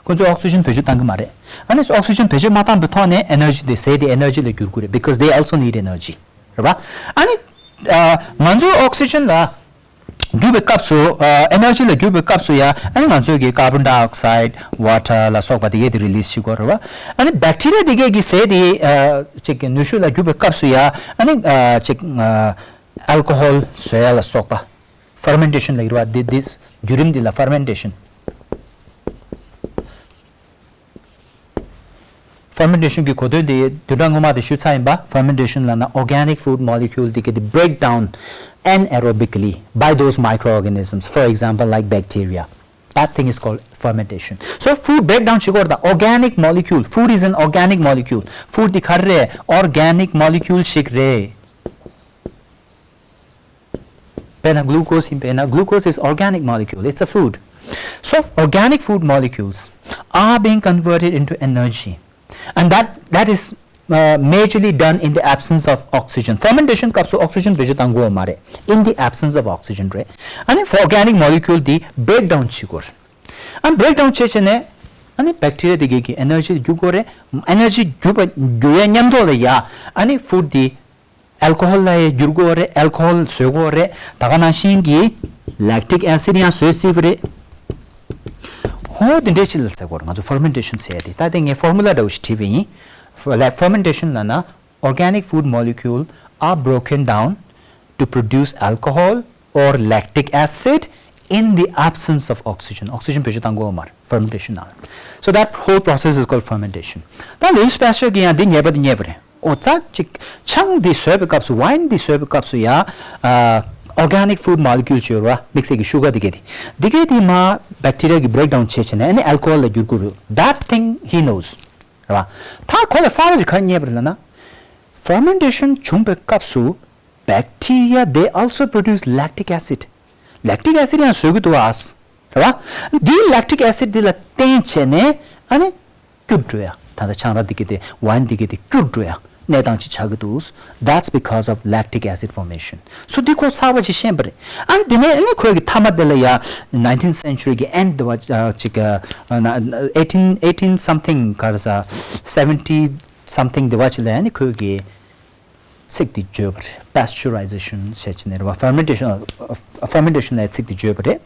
ཁོང་ཚོས་oxygen་བེད་སྤྱོད་བཏང་གི་མ་རེད། ཨ་ནི་oxygen་བེད་སྤྱོད་མ་བཏང་པའི་ཐོག་ནས་energy་དེ་ཟས་དེ་energy་ལ་འགྱུར་དགོས་རེད། because they also need energy. རེད་བ། ཨ་ནི་ང་ཚོས་oxygen་ལ་བསྒྱུར་བའི་སྐབས་སུ་energy་ལ་བསྒྱུར་བའི་སྐབས་སུ་ཡ་ཨ་ནི་ང་ཚོས་ཀྱི་carbon dioxide, water་ལ་སོགས་པ་དེ་གས་དེ་release་བྱེད་དགོས་རེད་བ། ཨ་ནི་bacteria་དེ་གས་ཀྱི་ཟས་དེ་ཅིག་གི་ནུས་ཤུགས་ལ་བསྒྱུར་བའི་སྐབས་སུ་ཡ་ཨ་ནི་ཅིག་alcohol་བཟོ་ཡ་ལ་སོགས་པ། fermentation་ལ་ཡིར་བ་འདི་འདི་བརྒྱུད་རིམ་འདི་ལ་fermentation. fermentation་གི་གོ་དོན་དེ་བདུན་ཕྲག་སྔོན་མ་དེ་ཞུས་ཚར་ཡིན་པ། fermentation་ལབ་ན་organic food molecule་དེ་གས་དེ་break down anaerobically by those microorganisms, for example, like bacteria. That thing is called fermentation. So food break down་བྱེད་དགོས་རེད་ད། organic molecule. Food is an organic molecule. food་དེ་ག་རེ་རེད། organic molecule་ཞིག་རེད། དཔེར་ན་glucose་ཡིན་པས་ན། glucose is organic molecule, it's a food. So organic food molecules are being converted into energy, and that that is uh, majorly done in the absence of oxygen. fermentation་སྐབས་སུ་oxygen་བེད་སྤྱོད་བཏང་དགོས་མ་རེད། in the absence of oxygen་རེད། ཨ་ནི་organic molecule་དེ་break down་བྱེད་དགོས་རེད། ཨ་ནི་break down་བྱས་བྱས་ནས་ཨ་ནི་bacteria་དེ་གས་ཀྱི་energy་རྒྱུ་དགོས་རེད། energy་རྒྱུ་བ་རྒྱུ་ཡས་མཉམ་དུ་ལ་ཡ་ཨ་ནི་food་དེ་alcohol་ལ་ཡང་འགྱུར་དགོས་རེད། alcohol་བཟོ་དགོས་རེད། ད་ག་ནང་བཞིན་གྱི་lactic acid་ཡང་བཟོ་སྲིད་པ་རེད། ཧོ་དེ་འདྲའི་ཕྱི་ལ་ཟེར་དགོས་རེད། ང་ཚོ་fermentation་ཟེར་ཡ་དེ་ད་ལྟ་ངས་formula་འདྲ་བོ་ཞིག་བྲིས་པ་ཡིན། Like fermentation་ལབ་ན། organic food molecule are broken down to produce alcohol or lactic acid in the absence of oxygen. oxygen་བེད་སྤྱོད་བཏང་དགོས་མ་རེད། fermentation་ནང་། So that whole process is called fermentation. ད་Louis Pasteur་གིས་ཡང་འདི་ཉེས་པ་དེ་རྙེད་པ་རེད། འོ་ད་ཅིག་ཆང་འདི་བཟོས་པའི་སྐབས་སུ། wine་འདི་བཟོས་པའི་སྐབས་སུ་ཡ་organic food molecule་ཅིག་ཡོད་རེད་བ། དམིགས་བསལ་གྱི་sugar་དེ་གས་དེ་དེ་གས་དེ་མ་bacteria་གིས་break down་བྱས་བྱས་ནས་ཨ་ནི་alcohol་ལ་འགྱུར་དགོས་རེད། That thing he knows. རེད་བ། ད་ཁོ་ལ་གསར་པ་ཞིག་ག་རེ་རྙེད་པ་རེད་ལབ་ན། Fermentation བྱུང་པའི་སྐབས་སུ་bacteria they also produce lactic acid. Lactic acid ཡང་བཟོ་གི་འདུག་ཨ། རེད་བ། འདིའི་lactic acid འདི་ལ་བརྟེན་བྱས་ནས་ཨ་ནི་སྐྱུར་འགྲོ་ཡ། ད་ལྟ་ཆང་རག་འདི་གི་དེ་wine འདི་གི་དེ་སྐྱུར་འགྲོ་ཡ་གནས་སྟངས་ཅིག་ཆགས་ཀྱི་འདུག That's because of lactic acid formation. སོ་འདི་ཁོ་གསར་པ་ཅིག་ཤེས་པ་རེད། ཨ་ནི་དེ་ནས་ཨ་ནི་ཁོས་གི་མཐའ་མ་དེ་ལ་ཡ་nineteenth century གི་end དེ་བ་ཅིག་eighteen eighteen something ག་རེ་ཟ་seventy something དེ་བ་ཅིག་ལ་ཨ་ནི་ཁོས་གི་ཚིག་དེ་བརྗོད་པ་རེད། Pasteurization ཞེས་བྱས་ནས་རེད་བ། Fermentation fermentation ལ་ཚིག་དེ་བརྗོད་པ་རེད།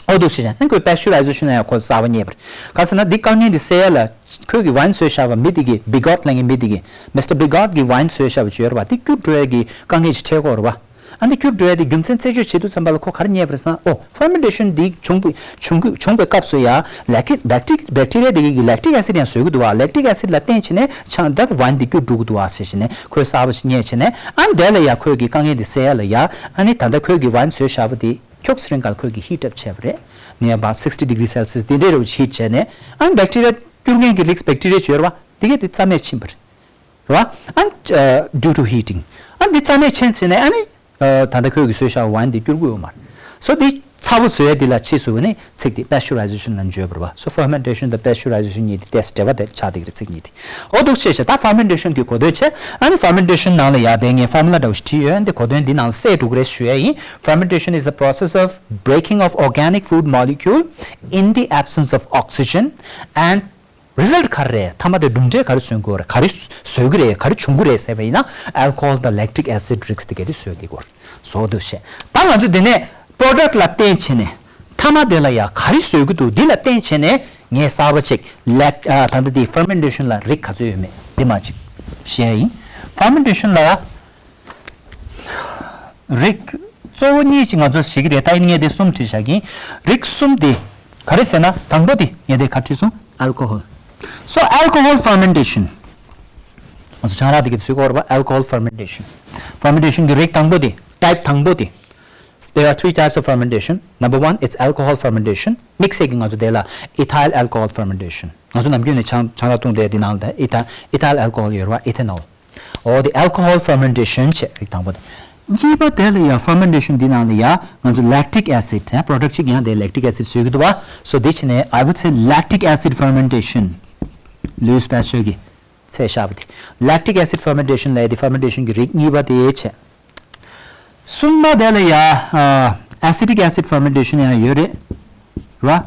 ཨོ་འདུག་ཞེས་བྱས་ན་ཁོས་pasteurization ལ་ཡང་ཁོ་གསར་པ་རྙེད་པ་རེད། ག་ཟེར་ན་འདི་དཀའ་ངལ་འདི་སེལ་ཡ་ལ་ཁོས་གི་wine བཟོས་བཞག་པ་མི་དེ་གི་Bigod ལབ་མཁན་མི་དེ་གི་Mister Bigod གི་wine བཟོས་བཞག་པ་བརྗོད་རེད་བ། དེ་སྐྱུར་འགྲོ་ཡ་གི་དཀའ་ངལ་ཅིག་འཕྲད་ཀྱི་ཡོད་རེད་བ། ཨ་འདི་སྐྱུར་འགྲོ་ཡ་དེ་རྒྱུ་མཚན་རྩད་གཅོད་བྱེད་དུས་ཙམ་པ་ལ་ཁོ་ག་རེ་རྙེད་པ་རེད་ཟེར་ན། ཨོ་fermentation འདི་བྱུང་བའི་བྱུང་གི་བྱུང་བའི་སྐབས་སུ་ཡ་lactic bacteria དེ་གི་lactic acid ཡང་བཟོ་གི་འདུག་བ། lactic acid ལ་བརྟེན་བྱས་ནས་ཆང་ད་wine འདི་སྐྱུར་འགྲོ་གི་འདུག་བ་ཞེས་བྱས་ནས་ཁོས་གསར་པ་ཞིག་རྙེད་བྱས་ནས་ཨ་འདི་ལ་ཡ་ཁོས་གི་དཀའ་ངལ་འདི་སེལ་ཡ་ལ་ཡ་ཨ་ནི་ད་ལྟ་ཁོས་གི་wine བཟོས་བཞག་པ་དེ། ཁྱོགས་སེ་རིང་ག་ལ་ཁོས་ཀྱིས་heat up བྱས་པ་རེད། near about sixty degree Celsius དེ་འདྲའི་རུ་heat བྱས་ནས་ཨ་bacteria སྐྱུར་མཁན་གྱི་རིགས་bacteria བྱོས་ར་བ་དེ་གས་དེ་རྩ་མེད་ཕྱིན་པ་རེད། ར་བ་ཨ་due to heating ཨ་འདི་རྩ་མེད་ཕྱིན་ཚེ་ནས་ཨ་ནི་ད་ལྟ་ཁོས་ཀྱིས་བཟོས་བཞག་པའི་wine དེ་སྐྱུར་གྱི་ཡོད་མ་རེད། so དེ་ཚ་པོ་བཟོ་ཡས་དེ་ལ་ཕྱིས་སུ་ནི་ཚིག་དེ་pasteurization ལ་བརྗོད་པ་རེད་བ། so fermentation དང་pasteurization གཉིས་དེ་ཏོག་ཙམ་འབྲེལ་བ་དེ་ཆགས་བསྡད་ཀྱི་རེད་ཚིག་གཉིས་དེ། འོ་འདུག་བྱས་བྱས་ད་fermentation གི་གོ་དོན་བྱས་ཨ་ནི་fermentation ནང་ལ་ཡ་དེ་ངས་formula འདྲ་བོ་ཞིག་བྲིས་ཡོད། འདི་གོ་དོན་འདི་ནང་ལ་གསལ་འགྲོ་གི་རེད་ཞུ་ཡ་ཡིན། Fermentation is the process of breaking of organic food molecule in the absence of oxygen and result ག་རེ་རེད། མཐའ་མ་དེ་གྲུབ་འབྲས་ག་རེ་སོན་གྱི་རེད། ག་རེ་བཟོ་གི་རེད། ག་རེ་བྱུང་གི་རེད་ཟེར་བ་ཡིན་ན་alcohol དང་lactic acid རིགས་དེ་ག་དེ་བཟོས་དེ་གོ་བཟོ་འདུག་བྱས། ད་ང་ཚོས་དེ་ནས་product ལ་བརྟེན་བྱས་ནས་མཐའ་མ་དེ་ལ་ཡ་ག་རེ་བཟོ་གི་འདུག་འདི་ལ་བརྟེན་བྱས་ནས་ངས་གསར་པ་ཅིག་lact ད་ལྟ་དེ་fermentation ལ་རིགས་ག་ཚོད་ཡོད་མེད་འདི་མ་ཅིག་བཤད་ཡ་ཡིན། fermentation ལ་རིགས་གཙོ་བོ་གཉིས་ཅིག་ང་ཚོས་ཤེས་ཀྱི་རེད། ད་ཡིན་ངས་དེ་གསུམ་བྲིས་བཞག་གི་ཡིན། རིགས་གསུམ་དེ་ག་རེ་ཟེར་ན་དང་པོ་དེ་ངས་དེ་ག་བྲིས་སོང་alcohol so alcohol fermentation ང་ཚོ་ཆང་རག་དེ་གི་ཚུལ་སྐོར་བ་alcohol fermentation fermentation གི་རིགས་དང་པོ་དེ་type དང་པོ་དེ There are three types of fermentation. Number one, it's alcohol fermentation. དམིགས་བསལ་གྱི་ང་ཚོ་དེ་ལ་ethyl alcohol fermentation ང་ཚོ་ནམ་རྒྱུན་ནས་ཆང་ཆང་རག་བཏུང་དེ་དེ་ནང་ལ་ethyl ethyl alcohol ཡོད་རེད་བ། ethanol འོ་དེ་alcohol fermentation བྱས་རིགས་དང་པོ་དེ། གཉིས་པ་དེ་ལ་ཡང་fermentation འདི་ནང་ལ་ཡང་ང་ཚོ་lactic acid ཡང་product གཅིག་ཡང་དེ་lactic acid བཟོས་ཀྱི་འདུག་བ། so དེ་ཕྱིན་ནས་I would say lactic acid fermentation Louis Pasteur གི་ཚད་བཞག་པ་དེ། lactic acid fermentation ལས་དེ་fermentation གི་རིགས་གཉིས་པ་དེ་བྱས། གསུམ་པ་དེ་ལ་ཡ་ཨ་acetic acid fermentation ཡང་ཡོད་རེད། ར།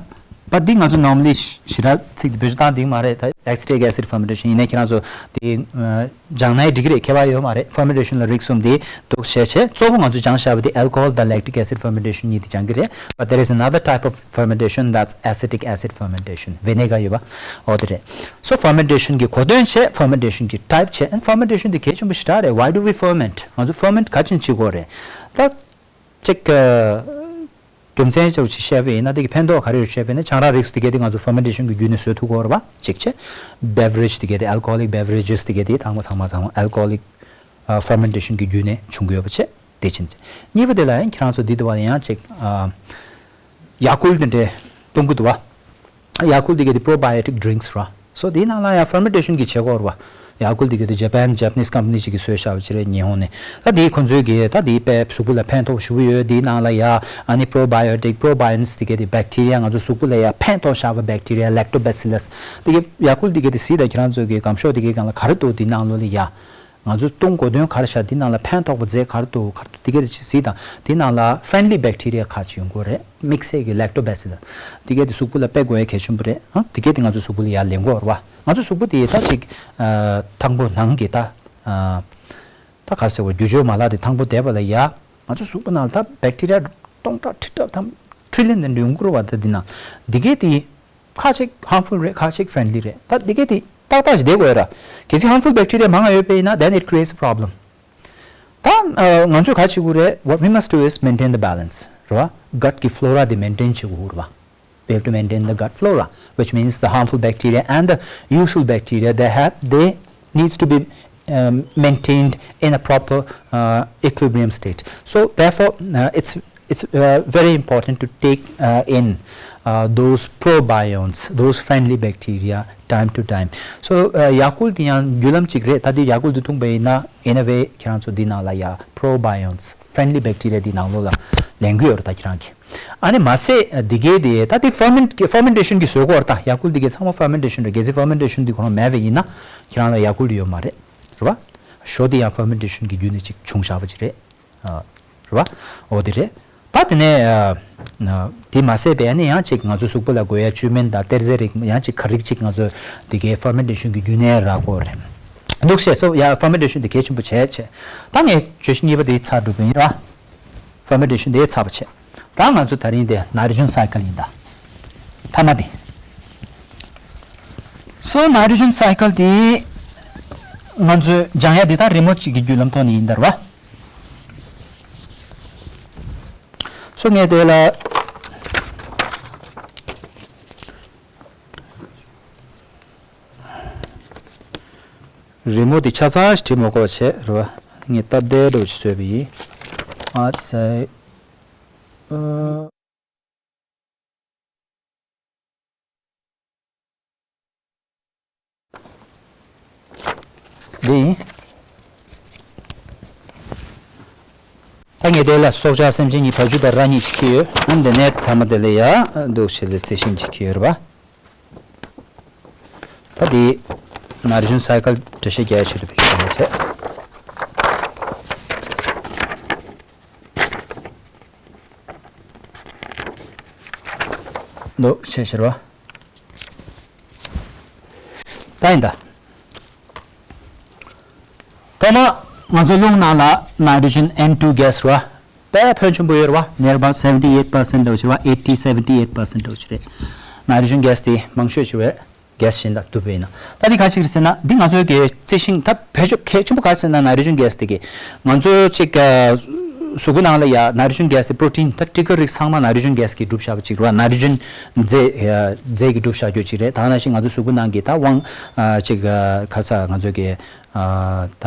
པ་འདི་ང་ཚོ་normally ཞེ་དྲག་ཚིག་འདི་བེད་སྤྱོད་བཏང་འདུག་མ་རེད། ད་acetic acid fermentation ཡིན་ནའི་ཁྱེད་རང་ཚོ་དེ་ཨ་སྦྱང་ནའི་འགྲིག་གི་རེད། ཁྱད་པར་ཡོད་མ་རེད། fermentation ལ་རིགས་གསུམ་དེ་འདུག་བྱས་བྱས་གཙོ་བོ་ང་ཚོ་སྦྱང་བཞག་པ་དེ་alcohol དང་lactic acid fermentation གཉིས་དེ་སྦྱང་གི་རེད། but there is another type of fermentation that's acetic acid fermentation vinegar ཡོད་པ། འོ་དེ་རེད། so fermentation གི་གོ་དོན་བྱས། fermentation གི་type བྱས། and fermentation དེ་གལ་ཆེན་པོ་ཞེ་དྲག་རེད། why do we ferment? ང་ཚོ་ferment ག་ཅིན་བྱེད་དགོས་རེད། ད་ཅིག་རྒྱུ་མཚན་ཅིག་བཤད་པ་ཡིན་ན་དེ་གི་ཕན་ཐོགས་ག་རེ་ཡོད་བཤད་པ་ཡིན་ན་ཆང་རག་རིགས་སུ་དེ་གས་དེ་ང་ཚོ་fermentation གི་བརྒྱུད་ནས་བཟོ་ཐུབ་ཀྱི་ཡོད་རེད་པ། གཅིག་བྱས། beverage དེ་གས་དེ་alcoholic beverages དེ་གས་དེ་ཚང་མ་ཚང་མ་ཚང་མ་alcoholic fermentation གི་བརྒྱུད་ནས་བྱུང་གི་ཡོད་པ་བྱས། དེ་ཕྱིན་ཆད་གཉིས་པ་དེ་ལ་ཡང་ཁྱེད་རང་ཚོ་འདི་དུ་བ་ཡང་ཅིག་ཡ་ཀུལ་དེ་འདྲས་གཏོང་གི་འདུག་བ། ཡ་ཀུལ་དེ་ག་དེ་probiotic drinks ར། so དེའི་ནང་ལ་ཡང་fermentation གི་བྱེད་སྒོ་ར་བ། ཡ་ཀུལ་དེ་ག་དེ་Japan Japanese company ཅིག་གིས་བཟོས་བཞག་པ་ཅིག་རེད་ཉི་ཧོང་ནས། ད་དེའི་ཁོ་ཚོའི་གི་ད་དེའི་དཔེ་གཟུགས་པོ་ལ་ཕན་ཐོགས་ཞེ་པོ་ཡོད། དེའི་ནང་ལ་ཡ་ཨ་ནི་probiotic probions དེ་ག་དེ་bacteria ང་ཚོ་གཟུགས་པོ་ལ་ཡ་ཕན་ཐོགས་བཞག་པ་bacteria lactobacillus དེ་ག་ཡ་ཀུལ་དེ་ག་དེ་སི་ད་ཁྱེད་རང་ཚོའི་གི་སྒམ་ཤོག་དེ་གའི་སྒང་ལ་ག་རེ་འདུག་དེའི་ནང་ལོགས་ལ་ཡ། ང་ཚོས་བཏུང་དགོས་དོན་ག་རེ་བྱ། དེ་ནང་ལ་ཕན་ཐོགས་པ་རྫས་ག་རེ་འདུག་ག་རེ་འདུག་དེ་གས་དེ་ཅིག་གཟིགས་དང་། དེ་ནང་ལ་friendly bacteria ཁག་ཅིག་ཡོང་གི་རེད། དམིགས་བསལ་གྱི་lactobacillus དེ་གས་དེ་གཟུགས་པོ་ལ་དཔེ་དགོས་ཡ་གལ་ཆེན་པོ་རེད། ཨ་དེ་གས་དེ་ང་ཚོ་གཟུགས་པོ་ལ་ཡར་ལེན་དགོས་རེད་བ། ང་ཚོ་གཟུགས་པོ་དེ་ད་ཅིག་ཨ་ཐང་པོ་ནང་གི་ད་ཨ་ད་ག་ཟེར་བ་རྒྱུ་སྦྱོར་མ་ལག་དེ་ཐང་པོ་བསྡད་པ་ལ་ཡ་ང་ཚོ་གཟུགས་པོ་ནང་ལ་ད་bacteria སྟོང་ཕྲག་ཁྲི་ཕྲག་ཐམ་trillion དེ་འདྲ་ཡོང་གི་རེད་བ། ད་དེ་ནང་དེ་གས་དེ། ཁ་ཅིག་harmful རེད། ཁ་ཅིག་friendly རེད། ད་འདི་གས་དེ་ཏག་ཏག་ཞིག་བསྡད་དགོས་ར། གལ་སྲིད་harmful bacteria མང་ང་ཡོད་པ་ཡིན་ན་then it creates a problem. ད་ཨ་ང་ཚོས་ག་བྱེད་དགོས་རེད། What we must do is maintain the balance རེད་བ། gut གི་flora དེ་maintain བྱེད་དགོས་རེད་བ། We have to maintain the gut flora, which means the harmful bacteria and the useful bacteria, they have, they needs to be um, maintained in a proper uh, equilibrium state. So therefore, uh, it's It's uh, very important to take uh, in uh, those probionts, those friendly bacteria time to time. So uh, ཡ་ཀུལ་དེ་ཡང་བརྒྱུད་ལམ་གཅིག་རེད། ད་དེ་ཡ་ཀུལ་དེ་འཐུང་པ་ཡིན་ན་in a way ཁྱེད་རང་ཚོ་འདི་ནང་ལ་ཡ་probionts, friendly bacteria འདི་ནང་ལོགས་ལ་ལེན་གི་ཡོད་རེད། ད་ཁྱེད་རང་གིས་ཨ་ནི་མ་ཟད་འདི་གའི་དེ་ད་དེ་ferment fermentation གི་བཟོ་གོ་ར། ད་ཡ་ཀུལ་འདི་གའི་ཚང་མ་fermentation རེད། གལ་སྲིད་fermentation འདི་ཁོ་རང་མེད་པ་ཡིན་ན་ཁྱེད་རང་ལ་ཡ་ཀུལ་ཡོད་མ་རེད། རེད་བ། ཞོ་དེ་ཡང་fermentation གི་བརྒྱུད་ནས་ཅིག་བྱུང་བཞག་པ་ཅིག་རེད། རེད་བ། འོ་དེ་རེད། ད་དེ་ནས་དེ་མ་ཟད་པའི་ནི་ཡང་ཅིག་ང་ཚོ་གཟུགས་པོ་ལ་དགོས་ཡ་བཅུད་སྨན་དང་གཏེར་རྫས་རིགས་ཡང་ཅིག་ག་རིགས་ཅིག་ང་ཚོ་དེ་གའི་fermentation གི་བརྒྱུད་ནས་རག་གོ་རེད། འདུག་བྱས་སོ་ཡ་fermentation དེ་གལ་ཆེན་པོ་བྱས་བྱས། ད་ངས་བརྗོད་གཞི་གཉིས་པ་དེ་ཚར་འགྲོ་གི་ཡིན་ར། fermentation དེ་ཚར་བ་བྱས། ད་ང་ཚོ་ད་རིང་དེ་nitrogen cycle ཡིན་ད། མཐའ་མ་དེ། So nitrogen cycle དེ་ང་ཚོས་སྦྱང་ཡ་དེ་ད་རི་མོ་གཅིག་གི་བརྒྱུད་ལམ་ཐོག་ནས་ཡིན་ད་ར་བ། སོ་ངས་དེ་ལ་རི་མོ་དེ་ཆ་ཚང་ཞིག་བྲིས་མ་དགོས་བྱས་རེད་བ། ངས་སྟབས་བདེ་འདྲ་བོ་ཞིག་བཟོས་པ་ཡིན། ཨ་ཙི། འདི་ཡིན། ད་ངས་དེ་ལ་སྲོག་ཆགས་སེམས་ཅན་གཉིས་བ་ཕྱུགས་དང་ར་གཉིས་ཅིག་ཁྱེར་ཡོད། ཨ་འདི་ནས་མཐའ་མ་དེ་ལ་ཡ་འདུག་བྱས་ཏེ་རྩི་ཤིང་ཅིག་ཁྱེར་ཡོད་རེད་པ། ད་འདི་nitrogen cycle འགྲེལ་བཤད་རྒྱག་ཆེད་དུ་བེད་སྤྱོད་བྱས། འདུག་བྱས་ཤེར་བ། ད་ཡིན་ད། ཐོག་མ་ང་ཚོ་རླུང་ནང་ལ་nitrogen N two gas རེད་བ། དཔེ་ཕོན་ཆེན་པོ་ཡོད་རེད་བ། nearby seventy eight percent འདྲ་བོ་ཅིག་རེད་བ། eighty seventy eight percent འདྲ་བོ་ཅིག་རེད། nitrogen gas དེ་མང་ཤོས་ཅིག་རེད། gas གཞན་དང་བསྡུར་བས་ན། ད་འདི་ག་ཅིག་རེད་ཟེར་ན། འདི་ང་ཚོའི་གི་རྩི་ཤིང་ད་བེད་སྤྱོད་གལ་ཆེན་པོ་ག་རེ་ཟེར་ན། nitrogen gas དེ་གི་ང་ཚོ་ཅིག་གཟུགས་པོ་ནང་ལ་ཡ་nitrogen gas དེ་protein ད་སྤྲི་དཀར་རིགས་ཚང་མ་nitrogen gas གིས་གྲུབ་བཞག་པ་ཅིག་རེད་བ། nitrogen རྫས་རྫས་ཀྱིས་གྲུབ་བཞག་རྒྱུ་ཅིག་རེད། ད་ནང་བཞིན་ང་ཚོ་གཟུགས་པོ་ནང་གི་ད་དབང་ཅིག་ག་རེ་ཟེར། ང་ཚོའི་གི་ད་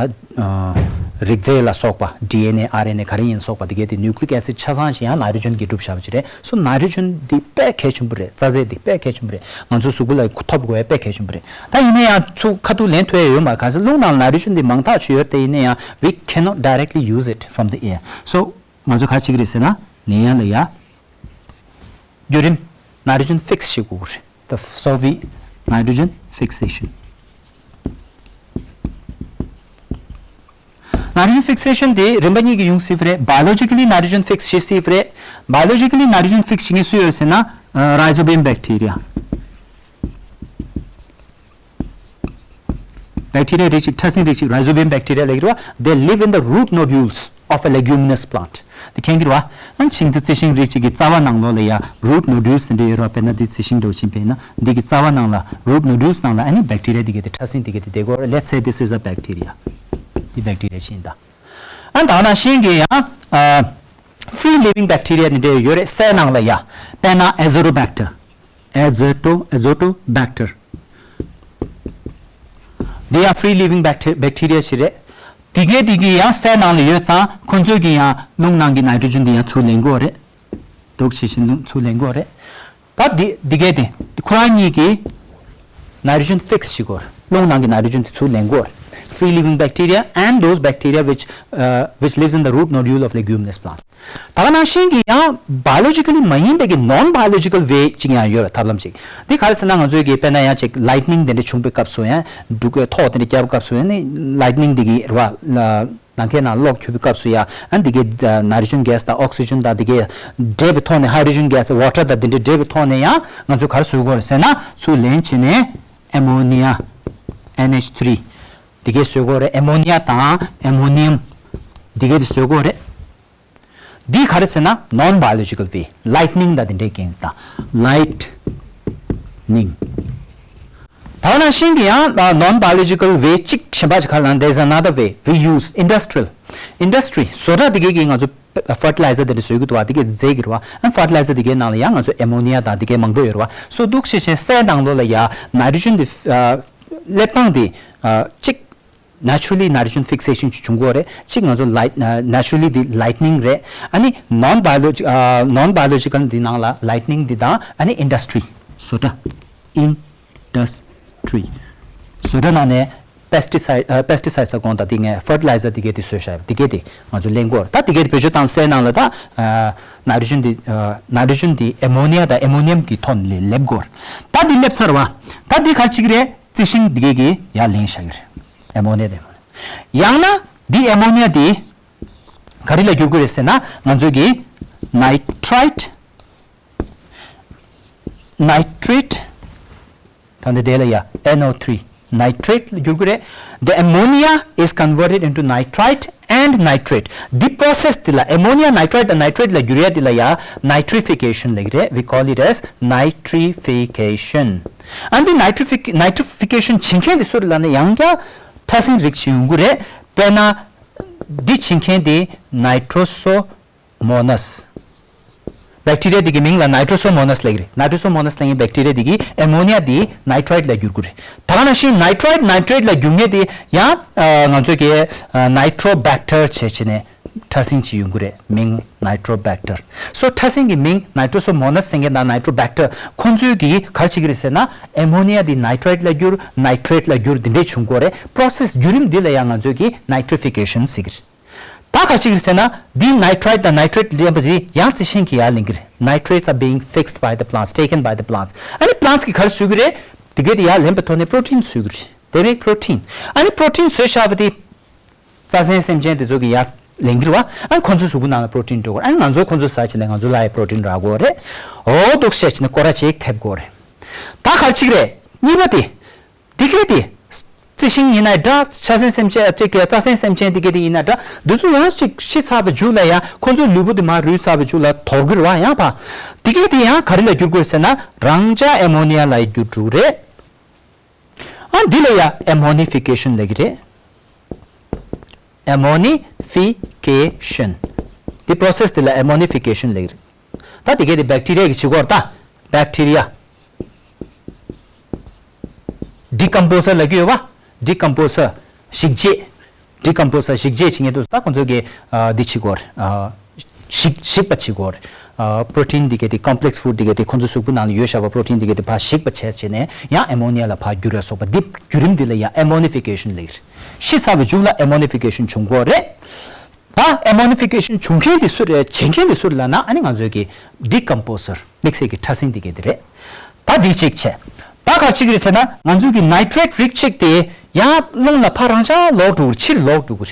རིགས་རྫས་ལ་སོགས་པ་D N A R N A ག་རེ་ཡིན་སོགས་པ་དེ་གའི་དེ་nucleic acid ཆ་ཚང་ཞིག་ཡང་nitrogen གིས་གྲུབ་བཞག་པ་ཅིག་རེད། སོ་nitrogen འདི་དཔེ་གལ་ཆེན་པོ་རེད། རྩ་རྫས་འདི་དཔེ་གལ་ཆེན་པོ་རེད། ང་ཚོ་གཟུགས་པོ་ལ་ཐོབ་དགོས་ཡ་དཔེ་གལ་ཆེན་པོ་རེད། ད་ཡིན་ན་ཡང་ཚུར་ཁ་ཐུག་ལེན་ཐུབ་ཡ་ཡོད་མ་རེད། ག་ཟེར་རླུང་ནང་nitrogen འདི་མང་དག་ཅིག་ཡོད་དེ། ཡིན་ན་ཡང་we cannot directly use it from the air. So ང་ཚོ་ག་ཅིག་རེད་ཟེར་ན། ནད་ཡམས་ལ་ཡ་བརྒྱུད་རིམ་nitrogen fix བྱེད་དགོས་རེད། The so we nitrogen fixation. nitrogen fixation དེ་རིམ་པ་གཉིས་ཀྱི་ཡོང་སྲིད་པ་རེད། biologically nitrogen fix བྱེད་སྲིད་པ་རེད། biologically nitrogen fix བྱེད་མཁན་སུ་ཡོད་ཟེར་ན། rhizobium bacteria. bacteria རིགས་གཅིག་ཕྲ་སྲིན་རིགས་གཅིག rhizobium bacteria ལབ་ཀྱི་རེད་བ། They live in the root nodules of a leguminous plant. དེ་མཁྱེན་གྱི་རེད་བ། ཨ་ཤིང་རྩི་རྩི་ཤིང་རིགས་གཅིག་གི་རྩ་བ་ནང་ལོགས་ལ་ཡ་root nodules དེ་འདྲ་ཡོད་རེད་བ། དཔེར་ན་འདི་རྩི་ཤིང་འདྲ་བོ་ཅིག་དཔེར་ན་འདི་གི་རྩ་བ་ནང་ལ་root nodules ནང་ལ་ཨ་ནི་bacteria དེ་གའི་དེ་ཕྲ་སྲིན་དེ་གའི་དེ་བསྡད་ཀྱི་ཡོད་རེད། Let's say this is a bacteria. འདི་bacteria ཅིག་ཡིན་ད། ཨ་ད་ནང་བཞིན་གྱི་ཡང་ཨ་free living bacteria དེ་འདྲ་ཡོད་རེད། སའི་ནང་ལ་ཡ་དཔེར་ན་Azotobacter. Azoto- Azotobacter. འདི་ཡང་free living bacteria ཞིག་རེད། དེ་གའི་དེ་གི་ཡང་སའི་ནང་ལ་ཡོད་ཙང་ཁོང་ཚོས་ཀྱི་ཡང་རླུང་ནང་གི་nitrogen དེ་ཡང་ཚུར་ལེན་གྱི་ཡོད་རེད། འདུག་བྱས་ཤིང་རླུང་ཚུར་ལེན་གྱི་ཡོད་རེད། ད་འདི་འདི་གའི་དེ་ཁོ་རང་གཉིས་ཀྱིས་nitrogen fix བྱེད་ཀྱི་ཡོད་རེད། རླུང་ནང་གི་nitrogen དེ་ཚུར་ལེན་གྱི་ཡོད་རེད། Free living bacteria and those bacteria which uh, which lives in the root nodule of leguminous plant. ད་ག་ནང་བཞིན་གྱི་ཡང་biologically མ་ཡིན་པའི་གི་non biological way ཅིག་ཡང་ཡོད་རེད། ཐབས་ལམ་ཅིག་འདི་ག་རེ་ཟེར་ན། ང་ཚོའི་གི་དཔེར་ན་ཡང་ཅིག་lightning དེ་འདྲ་བྱུང་པའི་སྐབས་སུ་ཡང་འབྲུག་གི་ཐོག་དེ་འདྲ་བརྒྱབ་སྐབས་སུ་ཡང་ནི་lightning དེ་གི་རེད་བ། ལ་ནམ་མཁའི་ནང་གློག་འཁྱུག་པའི་སྐབས་སུ་ཡང་ཨ་འདི་གའི་ཨ་nitrogen gas དང་oxygen དང་འདི་གའི་འདྲེས་པའི་ཐོག་ནས་hydrogen gas water དང་འདི་འདྲའི་འདྲེས་པའི་ཐོག་ནས་ཡང་ང་ཚོས་ག་རེ་བཟོ་གི་ཡོད་རེད་ཟེར་ན། ཚུར་ལེན་བྱས་ནས་ammonia N H three འདི་གའི་བཟོ་གི་ཡོད་རེད། ammonia དང་ammonium འདི་གའི་དེ་བཟོ་གི་ཡོད་རེད། འདི་ག་རེ་ཟེར་ན། non biological way. Lightning དང་དེ་འདྲའི་རྐྱེན་དང་། Lightning. ད་ག་ནང་བཞིན་གྱི་ཡང་non biological way གཅིག་གཞན་པ་ཅིག་ག་རེ་ལབ་ན། There is another way we use. Industrial. Industry བཟོ་གྲྭ་དེ་གའི་གི་ང་ཚོ་fertilizer དེ་འདྲ་བཟོ་གི་འདུག་བ། དེ་གའི་རྫས་ཀྱི་རེད་བ། ཨ་fertilizer དེ་གའི་ནང་ལ་ཡང་ང་ཚོ་ammonia དང་དེ་གའི་མང་པོ་ཡོད་རེད་བ། སོ་འདུག་བྱས་བྱས་སའི་ནང་ལོགས་ལ་ཡང་nitrogen དེ་ཨ་སླེབས་སྟངས་དེ་ཨ་གཅིག naturally nitrogen fixation ཅིག་བྱུང་གི་ཡོད་རེད། གཅིག་ང་ཚོ་light naturally འདི་lightning རེད། ཨ་ནི་non biological non biological འདི་ནང་ལ་lightning འདི་དང་ཨ་ནི་industry བཟོ་གྲྭ། industry བཟོ་གྲྭ་ནང་ནས་pesticide ཨ་pesticides ཟེར་དགོངས་དག་འདི་ངས་fertilizer འདི་གས་འདི་བཟོས་བཞག་འདི་གས་འདི་ང་ཚོ་ལེན་གྱི་ཡོད་རེད། ད་འདི་གས་འདི་བེད་སྤྱོད་བཏང་སའི་ནང་ལ་ད་nitrogen འདི་nitrogen འདི་ammonia དང་ammonium གི་ཐོག་ནས་སླེབས་ཀྱི་ཡོད་རེད། ད་འདི་སླེབས་ཚར་བ། ད་འདི་ག་རེ་བྱེད་ཀྱི་རེད། རྩི་ཤིང་འདི་གས་ཀྱིས་ཡར་ལེན་བཞག་གི་རེད། ammonia དེ་ཡང་ན་འདི་ammonia དེ་ག་རེ་ལ་འགྱུར་གྱི་རེད་ཟེར་ན་ང་ཚོ་གི་nitrite nitrate ད་འདི་དེ་ལ་ཡ་N O three nitrate ལ་འགྱུར་གྱི་རེད། The ammonia is converted into nitrite and nitrate. འདི་process འདི་ལ་ammonia nitrite དང་nitrate ལ་འགྱུར་ཡ་འདི་ལ་ཡ་nitrification ལབ་ཀྱི་རེད། We call it as nitrification. ཨ་འདི་nitrific- nitrification བྱེད་མཁན་དེ་སུ་རེད་ལབ་ན་ཡང་བསྐྱར་ཕྲ་སྲིན་རིགས་ཤིག་ཡོང་གི་རེད། དཔེར་ན་འདི་བྱེད་མཁན་དེ་nitrosomonas bacteria འདི་གི་མིང་ལ་nitrosomonas ལབ་ཀྱི་རེད། nitrosomonas ལབ་མཁན་bacteria འདི་གི་ammonia འདི་nitrite ལ་འགྱུར་གྱི་རེད། ད་ག་ནང་བཞིན་nitrite nitrate ལ་འགྱུར་མཁན་དེ་ཡང་ང་ཚོས་ཀྱི་nitrobacter བྱས་བྱས་ནས་ཕྲ་སྲིན་ཅིག་ཡོང་གི་རེད། མིང་nitrobacter. So ཕྲ་སྲིན་གྱི་མིང་nitrosomonas ཟེར་མཁན་དང་nitrobacter ཁོང་ཚོས་ཀྱིས་ག་རེ་བྱེད་ཀྱི་རེད་ཟེར་ན་ammonia འདི་nitrite ལ་འགྱུར། nitrate ལ་འགྱུར། འདི་འདྲས་བྱུང་གི་ཡོད་རེད། process བརྒྱུད་རིམ་འདི་ལ་ཡང་ང་ཚོས་ཀྱིས་nitrification ཟེར་གྱི་རེད། ད་ག་རེ་བྱེད་ཀྱི་རེད་ཟེར་ན་འདི་nitrite དང་nitrate ལེན་པ་དེ་ཡང་རྩི་ཤིང་གིས་ཡར་ལེན་གྱི་རེད། Nitrates are being fixed by the plants, taken by the plants. ཨ་ནི་plants གིས་ག་རེ་བཟོ་གི་རེད། དེ་གས་དེ་ཡར་ལེན་པའི་ཐོག་ནས་protein བཟོ་གི་རེད། They make protein. ཨ་ནི་protein བཟོས་བཞག་པ་དེ་རྩྭ་ཟན་སེམས་ཅན་དེ་ཚོ་གིས་ཡར་ལེན་གྱི་རེད་བ། ཨ་ནི་ཁོ་ཚོའི་གཟུགས་པོ་ནང་ལ་protein འགྲོ་གི་རེད། ཨ་ནི་ང་ཚོ་ཁོ་ཚོ་ཟ་བྱས་ནས་ང་ཚོ་ལ་ཡང་protein རག་གི་ཡོད་རེད། འོ་འདུག་བྱས་བྱས་ནས་སྐོར་ར་ཅིག་ཐེབས་ཀྱི་ཡོད་རེད། ད་ག་རེ་བྱེད་ཀྱི་རེད། གཉིས་པ་དེ། འདི་གས་དེ། རྩི་ཤིང་ཡིན་ན་འདྲ། ཕྲ་སྲིན་སེམས་ཅན་ཅིག་གི་རྩྭ་སྲིན་སེམས་ཅན་འདི་གས་དེ་ཡིན་ན་འདྲ། འདི་ཚོ་ཡང་ཅིག་ཤི་ཚར་བའི་མཇུག་ལ་ཡང་ཁོ་ཚོའི་ལུས་པོ་དེ་མར་རུལ་ཚར་བའི་མཇུག་ལ་དོར་གྱི་རེད་བ། ཡང་ཕ། འདི་གས་དེ་ཡང་ག་རེ་ལ་འགྱུར་དགོས་ཟེར་ན་རང་འཇགས་ammonia ལ་འགྱུར་འགྲོ་གི་རེད། ཨ་འདི་ལ་ཡང་ammonification ལབ་ཀྱི་རེད། ammonification འདི་process འདི་ལ་ammonification ལབ་ཀྱི་རེད། ད་འདི་གས་དེ་bacteria གིས་བྱེད་ཀྱི་ཡོད་རེད་ད། bacteria decomposer ལབ་ཀྱི་ཡོད་པ། decomposer ཞིག་བྱེད། decomposer ཞིག་བྱེད་བྱེད་མཁན་དེ་ཚོ་ད་ཁོ་ཚོ་གིས་ཨ་འདི་བྱེད་ཀྱི་ཡོད་རེད། ཨ་ཞིག་ཞིག་པ་བྱེད་ཀྱི་ཡོད་རེད། ཨ་protein འདི་གས་དེ་complex food འདི་གས་དེ་ཁོ་ཚོའི་གཟུགས་པོ་ནང་ལ་ཡོད་བཞག་པ་protein འདི་གས་དེ་ཕར་ཞིག་པ་བྱས་བྱས་ནས་ཡང་ammonia ལ་ཕར་འགྱུར་བ་སོགས་པ་འདི་བརྒྱུད་རིམ་འདི་ལ་ཡང་ammonification ལབ་ཀྱི་རེད། ཤི་ཚར་བའི་མཇུག་ལ་ammonification བྱུང་གི་ཡོད་རེད། ད་ammonification བྱུང་མཁན་དེ་སུ་རེད། བྱེད་མཁན་དེ་སུ་རེད་ལབ་ན་ཨ་ནི་ང་ཚོའི་གི་decomposer དམིགས་བསལ་གྱི་ཕྲ་སྲིན་དེ་གས་དེ་རེད། ད་འདི་གཅིག་བྱས། ད་ག་རེ་བྱེད་ཀྱི་རེད་ཟེར་ན་ང་ཚོའི་གི་nitrate རིགས་གཅིག་དེ་ཡང་རླུང་ལ་ཕར་རང་འཇགས་ལོག་འགྲོ་གི་རེད། ཕྱིར་ལོག་འགྲོ་གི་རེད།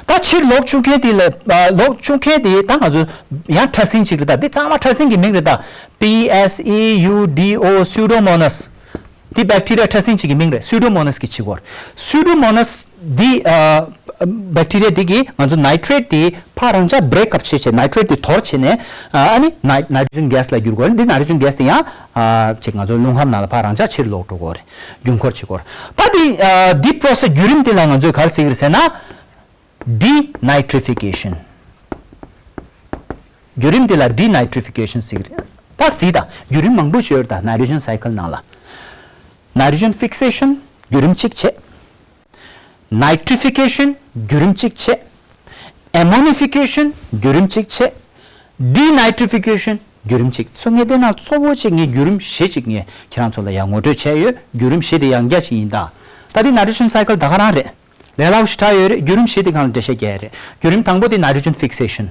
ད་ཕྱིར་ལོག་བཅུག་མཁན་དེ་ལ་ཨ་ལོག་བཅུག་མཁན་དེ་ད་ང་ཚོ་ཡང་ཕྲ་སྲིན་གཅིག་རེད། ད་འདི་ཚང་མ་ཕྲ་སྲིན་གྱི་མིང་རེད་ད། P S E U D O Pseudomonas འདི་bacteria ཕྲ་སྲིན་གཅིག་གི་མིང་རེད། Pseudomonas གིས་བྱེད་ཀྱི་ཡོད་རེད། Pseudomonas འདི་ཨ་bacteria འདི་གིས་ང་ཚོ་nitrate འདི་ཕར་རང་འཇགས་break up བྱེད་བྱས། nitrate འདི་དོར་བྱས་ནས་ཨ་ནི་ni- nitrogen gas ལ་འགྱུར་གྱི་ཡོད་རེད། འདི་nitrogen gas འདི་ཡང་ཨ་ཅིག་ང་ཚོ་རླུང་ཁམས་ནང་ལ་ཕར་རང་འཇགས་ཕྱིར་ལོག་འགྲོ་གི་ཡོད་རེད། རྒྱུན་འཁོར་བྱེད་ཀྱི་ཡོད་རེད། ད་འདི་ཨ་འདི་process བརྒྱུད་རིམ་འདི་ལ་ང་ཚོས་ག་རེ་ཟེར་གྱི་རེད་ཟེར་ན། denitrification བརྒྱུད་རིམ་འདི་ལ་denitrification ཟེར་གྱི་རེད། ད་གཟིགས་དང་བརྒྱུད་རིམ་མང་པོ་ཅིག་ཡོད་རེད་ད། nitrogen cycle ནང་ལ། nitrogen fixation བརྒྱུད་རིམ་གཅིག་བྱས། nitrification བརྒྱུད་རིམ་གཅིག་བྱས། ammonification བརྒྱུད་རིམ་གཅིག་བྱས། denitrification བརྒྱུད་རིམ་གཅིག་སོ་ངས་དེ་ནང་གཙོ་བོ་གཅིག་ངས་བརྒྱུད་རིམ་བཞི་གཅིག་ངས་ཁྱེད་རང་ཚོ་ལ་ཡང་ངོ་སྤྲོད་བྱས་ཡོད། བརྒྱུད་རིམ་བཞི་དེ་ཡང་བསྐྱར་གཅིག་ཡིན་ད། ད་འདི་nitrogen cycle ད་ག་རང་རེད། ལས་སླ་པོ་ཞེ་དྲག་ཡོད་རེད། བརྒྱུད་རིམ་བཞི་དེ་སྒང་ལ་འགྲེལ་བཤད་རྒྱག་ཡ་རེད། བརྒྱུད་རིམ་དང་པོ་དེ་nitrogen fixation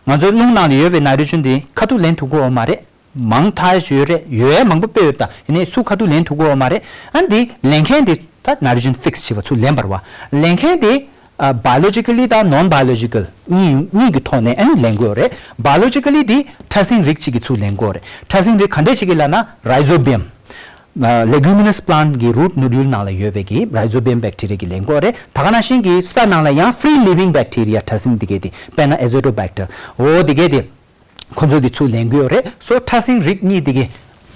ང་ཚོའི་རླུང་ནང་ལ་ཡོད་པའི་nitrogen དེ་ཁ་ཐུག་ལེན་ཐུབ་ཀྱི་ཡོད་མ་རེད། མང་ཐག་ཡོད་རེད། ཡོད་ཡ་མང་པོ་དཔེ་ཡོད་ད། ཡིན་ནའི་སུ་ཁ་ཐུག་ལེན་ཐུབ་ཀྱི་ཡོད་མ་རེད། ཨ་འདི་ལེན་མཁན་དེ་ད་nitrogen fix བྱེད་པ་ཚུར་ལེན་པ་རེད་བ། ལེན་མཁན་དེ་ཨ་biologically དང་non biological གཉིས་གཉིས་ཀྱི་ཐོག་ནས་ཨ་ནི་ལེན་དགོས་རེད། biologically དེ་ཕྲ་སྲིན་རིགས་གཅིག་གིས་ཚུར་ལེན་དགོས་རེད། ཕྲ་སྲིན་རིགས་ག་འདྲས་ཅིག་གིས་ལབ་ན་rhizobium ཨ་leguminous plant གི་root nodule ནང་ལ་ཡོད་པའི་གི་rhizobium bacteria གིས་ལེན་དགོས་རེད། ད་ག་ནང་བཞིན་གི་ས་ནང་ལ་ཡང་free living bacteria ཕྲ་སྲིན་དེ་གས་དེ་དཔེར་ན་Azotobacter འོ་དེ་གས་དེ་ཁོ་ཚོ་དེ་ཚུར་ལེན་དགོས་རེད། སོ་ཕྲ་སྲིན་རིགས་གཉིས་དེ་གི་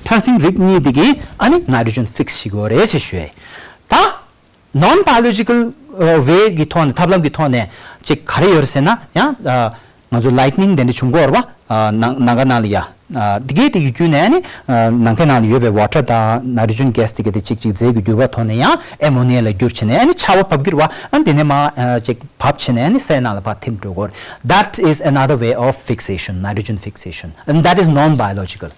ཕྲ་སྲིན་རིགས་གཉིས་དེ་གི་ཨ་ནི་nitrogen fix བྱེད་དགོས་རེད་ཅེས་ཞུ་ཡས། ད་non biological ཨ་way གི་ཐོག་ནས་ཐབས་ལམ་གི་ཐོག་ནས་ཅིག་ག་རེ་ཡོད་རེད་ཟེར་ན་ཡང་ཨ་ང་ཚོ་lightning དེ་འདྲ་བྱུང་གི་ཡོད་རེད་བ། ཨ་ནང་ནང་ག་ནང་ལ་ཡ་ ཨ་དེ་གའི་དེ་གི་བརྒྱུད་ནས་ཨ་ནི་ཨ་ནང་པའི་ནང་ལ་ཡོད་པའི་ཝ་ཊར་དང་ནའི་ཊྲོ་ཇེན་གྷེ་སི་དེ་གའི་དེ་གཅིག་གཅིག་རྫས་ཀྱི་འགྱུར་བ་ཐོག་ནས་ཡང་ཨེ་མོ་ནི་ཡ་ལ་འགྱུར་བྱས་ནས་ཨ་ནི་ཆར་པ་བབས་ཀྱི་རེད་བ། ཨ་ནི་དེ་ནས་མར་ཨ་ཅིག་བབས་བྱས་ནས་ཨ་ནི་སའི་ནང་ལ་ཕར་ཐིམ་འགྲོ་གི་རེད། That is another way of fixation, nitrogen fixation, and that is non-biological.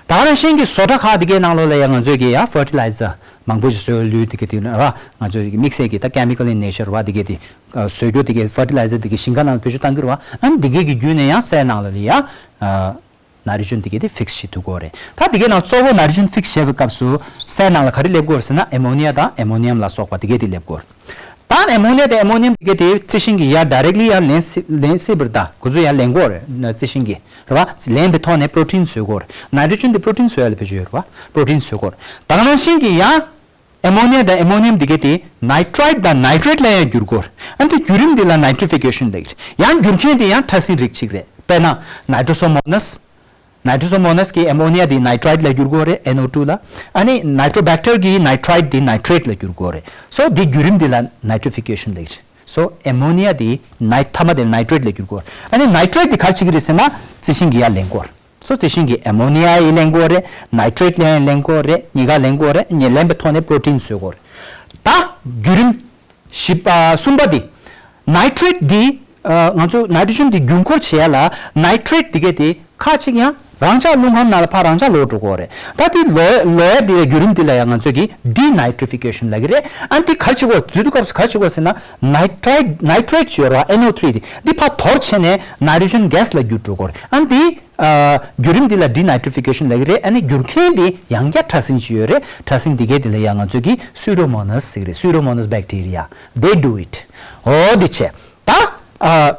ད་ག་ནང་བཞིན་གྱི་བཟོ་གྲྭ་ཁག་དེ་གའི་ནང་ལོགས་ལ་ཡང་ང་ཚོས་ཀྱི་ཡང་ཕར་ཊི་ལའི་ཛར་མང་པོ་ཞིག་བཟོས། ལུད་དེ་གའི་དེ་ར་ང་ཚོས་ཀྱི་དམིགས་བསལ་གྱི་ད་chemical in nature་བ་དེ་གའི་དེ་ཨ་བཟོ་རྒྱུ་དེ་གའི་ཕར་ཊི་ལའི་ཛར་དེ་གའི་ཞིང་ཁ་ནང་ལ་བེད་སྤྱོད་བཏང་གི་རེད་བ། ཨ་ནི་དེ་གའི་གི་བརྒྱུད་ནས་ཡང་སའི་ནང་ལ་ཡང་ཨ་ནའི་ཊྲོ་ཇེན་དེ་གའི་དེ་ཕིག་སི་བྱེད་ཐུབ་ཀྱི་ཡོད་རེད། ད་དེ་གའི་ནང་གཙོ་བོ་ནའི་ཊྲོ་ཇེན་ཕིག་སི་བྱེད་པའི་སྐབས་སུ་སའི་ནང་ལ་ག་རེ་སླེབས་ཀྱི་ཡོད་རེད་ཟེར་ན་ཨེ་མོ་ནི་ཡ་དང་ཨེ་མོ་ནི་ཡམ་ལ་སོགས་པ་དེ་གའི་དེ་སླེབས་ཀྱི་ཡོད་རེད། ད་ཨེ་མོ་ནི་ཡ་དང་ཨེ་མོ་ནི་ཡམ་དེ་གའི་དེ་རྩི་ཤིང་གིས་ཡར་ཌའི་རེག་ལི་ཡར་ལེན་སྲིད་ལེན་སྲིད་པ་རེད། ད་ཁོ་ཚོས་ཡར་ལེན་གྱི་ཡོད་རེད། རྩི་ཤིང་གིས་རེད་བ། ལེན་པའི་ཐོག་ནས་པྲོ་ཊིན་བཟོ་གི་ཡོད་རེད། ནའི་ཊྲོ་ཇེན་དེ་པྲོ་ཊིན་བཟོ་ཡ་ལ་བེད་སྤྱོད་ཡོད་རེད་བ། པྲོ་ཊིན་བཟོ་གི་ཡོད་རེད། ད་ག་ནང་བཞིན་གྱི་ཡང་ཨེ་མོ་ནི་ཡ་དང་ཨེ་མོ་ནི་ཡམ་དེ་གའི་དེ་ནའི་ཊྲའིཌ་དང་ནའི་ཊྲེཊ་ལ་ཡང་འགྱུར་གྱི་ཡོད་རེད། ཨ་ནི་དེ་བརྒྱུད་རིམ་འདི་ལ་ནའི་ཊྲི་ཕི་ཀེ་ཤན་ལབ་ཀྱི་རེད། ཡང་འགྱུར་མཁན་དེ་ཡང་ཕྲ་སྲིན་རིགས་གཅིག་རེད། དཔེར་ན་ནའི་ཊྲོ་སོ་མོ་ནས། ནའི་ཊྲོ་སོ་མོ་ནས་ཀྱི་ཨེ་མོ་ནི་ཡ་དེ་ནའི་ཊྲའིཌ་ལ་འགྱུར་གྱི་ཡོད་རེད། ཨེན་ཨོ་ཊུ་ལ། ཨ་ནི་ནའི་ཊྲོ་བེག་ཊར་གྱི་ནའི་ཊྲའིཌ་དེ་ནའི་ཊྲེཊ་ལ་འགྱུར་གྱི་ཡོད་རེད། སོ་དེ་བརྒྱུད་རིམ་འདི་ལ་ནའི་ཊྲི་ཕི་ཀེ་ཤན་ལབ་ཀྱི་རེད། སོ་ཨེ་མོ་ནི་ཡ་དེ་ནའི་མཐའ་མ་དེ་ནའི་ཊྲེཊ་ལ་འགྱུར་གྱི་ཡོད་རེད། ཨ་ནི་ནའི་ཊྲེཊ་དེ་ག་རེ་བྱེད་ཀྱི་རེད་ཟེར་ན་རྩི་ཤིང་གིས་ཡར་ལེན་གྱི་ཡོད་རེད། སོ་རྩི་ཤིང་གིས་ཨེ་མོ་ནི་ཡ་ཡང་ལེན་གྱི་ཡོད་རེད། ནའི་ཊྲེཊ་ལ་ཡང་ལེན་གྱི་ཡོད་རེད། གཉིས་ཀ་ལེན་གྱི་ཡོད་རེད། གཉིས་ལེན་པའི་ཐོག་ནས་པྲོ་ཊིན་བཟོ་གི་ཡོད་རེད། ད་བརྒྱུད་རིམ་བཞི་པ་གསུམ་པ་དེ། ནའི་ཊྲེཊ་འདི་ཨ་ང་ཚོ་ནའི་ཊྲོ་ཇེན་འདི་རྒྱུན་འཁོར་བྱེད་ཡ་ལ་ནའི་ཊྲེཊ་འདི་གས་དེ་ཁ་ཅིག་ཡང་རང་འཇགས་རླུང་ཁམས་ནང་ལ་ཕར་རང་འཇགས་ལོག་འགྲོ་གི་ཡོད་རེད། ད་དེ་ལོག་ལོག་ཡ་དེ་ལ་བརྒྱུད་རིམ་དེ་ལ་ཡང་ང་ཚོས་ཀྱི་ཌི་ནའི་ཊྲི་ཕི་ཀེ་ཤན་ལབ་ཀྱི་རེད། ཨ་ནི་དེ་ག་རེ་བྱེད་དགོས། དེ་དུས་སྐབས་སུ་ག་རེ་བྱེད་དགོས་ཟེར་ན་ནའི་ཊྲའིཌ་ནའི་ཊྲེཊ་ཅིག་ཡོད་རེད་བ། ཨེན་ཨོ་ཐི་རི་དེ་འདི་ཕར་དོར་བྱས་ནས་ནའི་ཊྲོ་ཇེན་གྷེ་སི་ལ་འགྱུར་འགྲོ་གི་ཡོད་རེད། ཨ་ནི་དེ་ཨ་བརྒྱུད་རིམ་འདི་ལ་ཌི་ནའི་ཊྲི་ཕི་ཀེ་ཤན་ལབ་ཀྱི་རེད། ཨ་ནི་འགྱུར་མཁན་དེ་ཡང་བསྐྱར་ཕྲ་སྲིན་ཅིག་ཡོད་རེད། ཕྲ་སྲིན་འདི་གས་དེ་ལ་ཡང་ང་ཚོས་ཀྱི་སུ་ཌོ་མོ་ནས་ཟེར་གྱི་རེད། Pseudomonas bacteria, they do it. འོ་དེ་བྱས། ད་ཨ་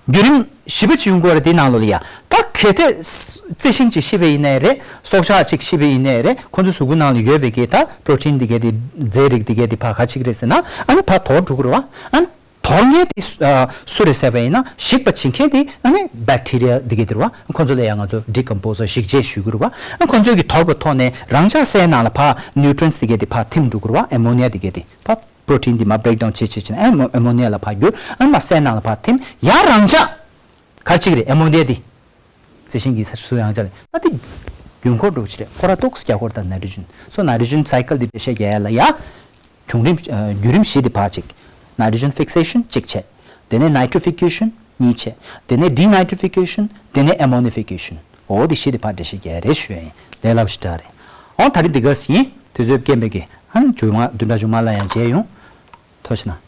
བརྒྱུད་རིམ་བཞི་པ་ཅིག་ཡོང་གི་ཡོད་རེད། དེའི་ནང་ལོགས་ལ་ཡ་ད་གལ་ཏེ་རྩི་ཤིང་ཅིག་ཤི་བ་ཡིན་ནའི་རེད། སྲོག་ཆགས་ཅིག་ཤི་བ་ཡིན་ནའི་རེད། ཁོ་ཚོའི་གཟུགས་པོའི་ནང་ལ་ཡོད་པའི་གི་ད་པྲོ་ཊིན་འདི་གས་དེ་རྫས་རིགས་འདི་གས་དེ་ཕར་ག་རེ་བྱེད་ཀྱི་རེད་ཟེར་ན་ཨ་ནི་ཕར་དོར་འགྲོ་གི་རེད་བ། ཨ་ནི་དོར་མཁན་དེ་ཨ་སུ་རེད་ཟེར་བ་ཡིན་ན་ཞིག་པ་བྱེད་མཁན་དེ་ཨ་ནི་བེག་ཊི་རི་ཡ་འདི་གས་དེ་རེད་བ། ཁོ་ཚོ་ལ་ཡང་ང་ཚོ་ཌི་ཀམ་པོ་ཟར་ཞིག་བྱེད་ཞུ་གི་རེད་བ། ཨ་ཁོ་ཚོས་ཀྱི་དོར་བའི་ཐོག་ནས་རང་འཇགས་སའི་ནང་ལ་ཕར་ནིའུ་ཊི་རེན་སི་འདི་གས་དེ་ཕར་ཐིམ་འགྲོ་གི་རེད་བ། ཨེ་མོ་ནི་ཡ་འདི་གས་དེ་ད་པྲོ་ཊིན་འདི་མར་བྷི་རེག་ཌའུན་བྱེད་བྱེད་བྱེད་ནས་ཨེ་མོ་ཨེ་མོ་ནི་ཡ་ལ་ཕར་འགྱུར། ཨ་ནི་མར་སའི་ནང་ལ་ཕར་ཐིམ། ཡང་རང་འཇགས་ག་རེ་བྱེད་ཀྱི་རེད། ཨེ་མོ་ནི་ཡ་འདི་རྩི་ཤིང་གི་ས་ཆ་སུ་ཡང་འཇགས་ལ་ད་དེ་རྒྱུན་འཁོར་འགྲོ་གི་རེད། ཁོ་ར་ཏོག་ཙམ་རྒྱག་གི་རེད། ད་ནའི་ཊྲོ་ཇེན་སོ་ནའི་ཊྲོ་ཇེན་སའི་ཀལ་འདི་འགྲེལ་བཤད་རྒྱག་ཡ་ལ་ཡ། བྱུང་རིམ་ཨ་བརྒྱུད་རིམ་བཞི་དེ་ཕར་གཅིག་ནའི་ཊྲོ་ཇེན་ཕིག་སེ་ཤན་གཅིག་བྱས། དེ་ནས་ནའི་ཊྲི་ཕི་ཀེ་ཤན་གཉིས་བྱས། དེ་ནས་ཌི་ནའི་ཊྲི་ཕི་ཀེ་ཤན། དེ་ནས་ཨེ་མོ་ནི་ཕི་ཀེ་ཤན། འོ་དེ་བཞི་དེ་ཕར་འགྲེལ་བཤད་རྒྱག་ཡ་རེད་ཞུ་ཡ་ཡིན། ལས་སླ་པོ་ཞེ་དྲག་རེད། འོ་ད་རིང་འདི་ག་ཡིན། དུས་ཚོད་རྐྱེན་པས་ཀྱི་ཨ་ནི་མཇུག་མ་བདུན་ཕྲག་མཇུག་མ་ལ་ཡང་མཇལ་ཡོང་། ཐུགས་རྗེ་གནང་།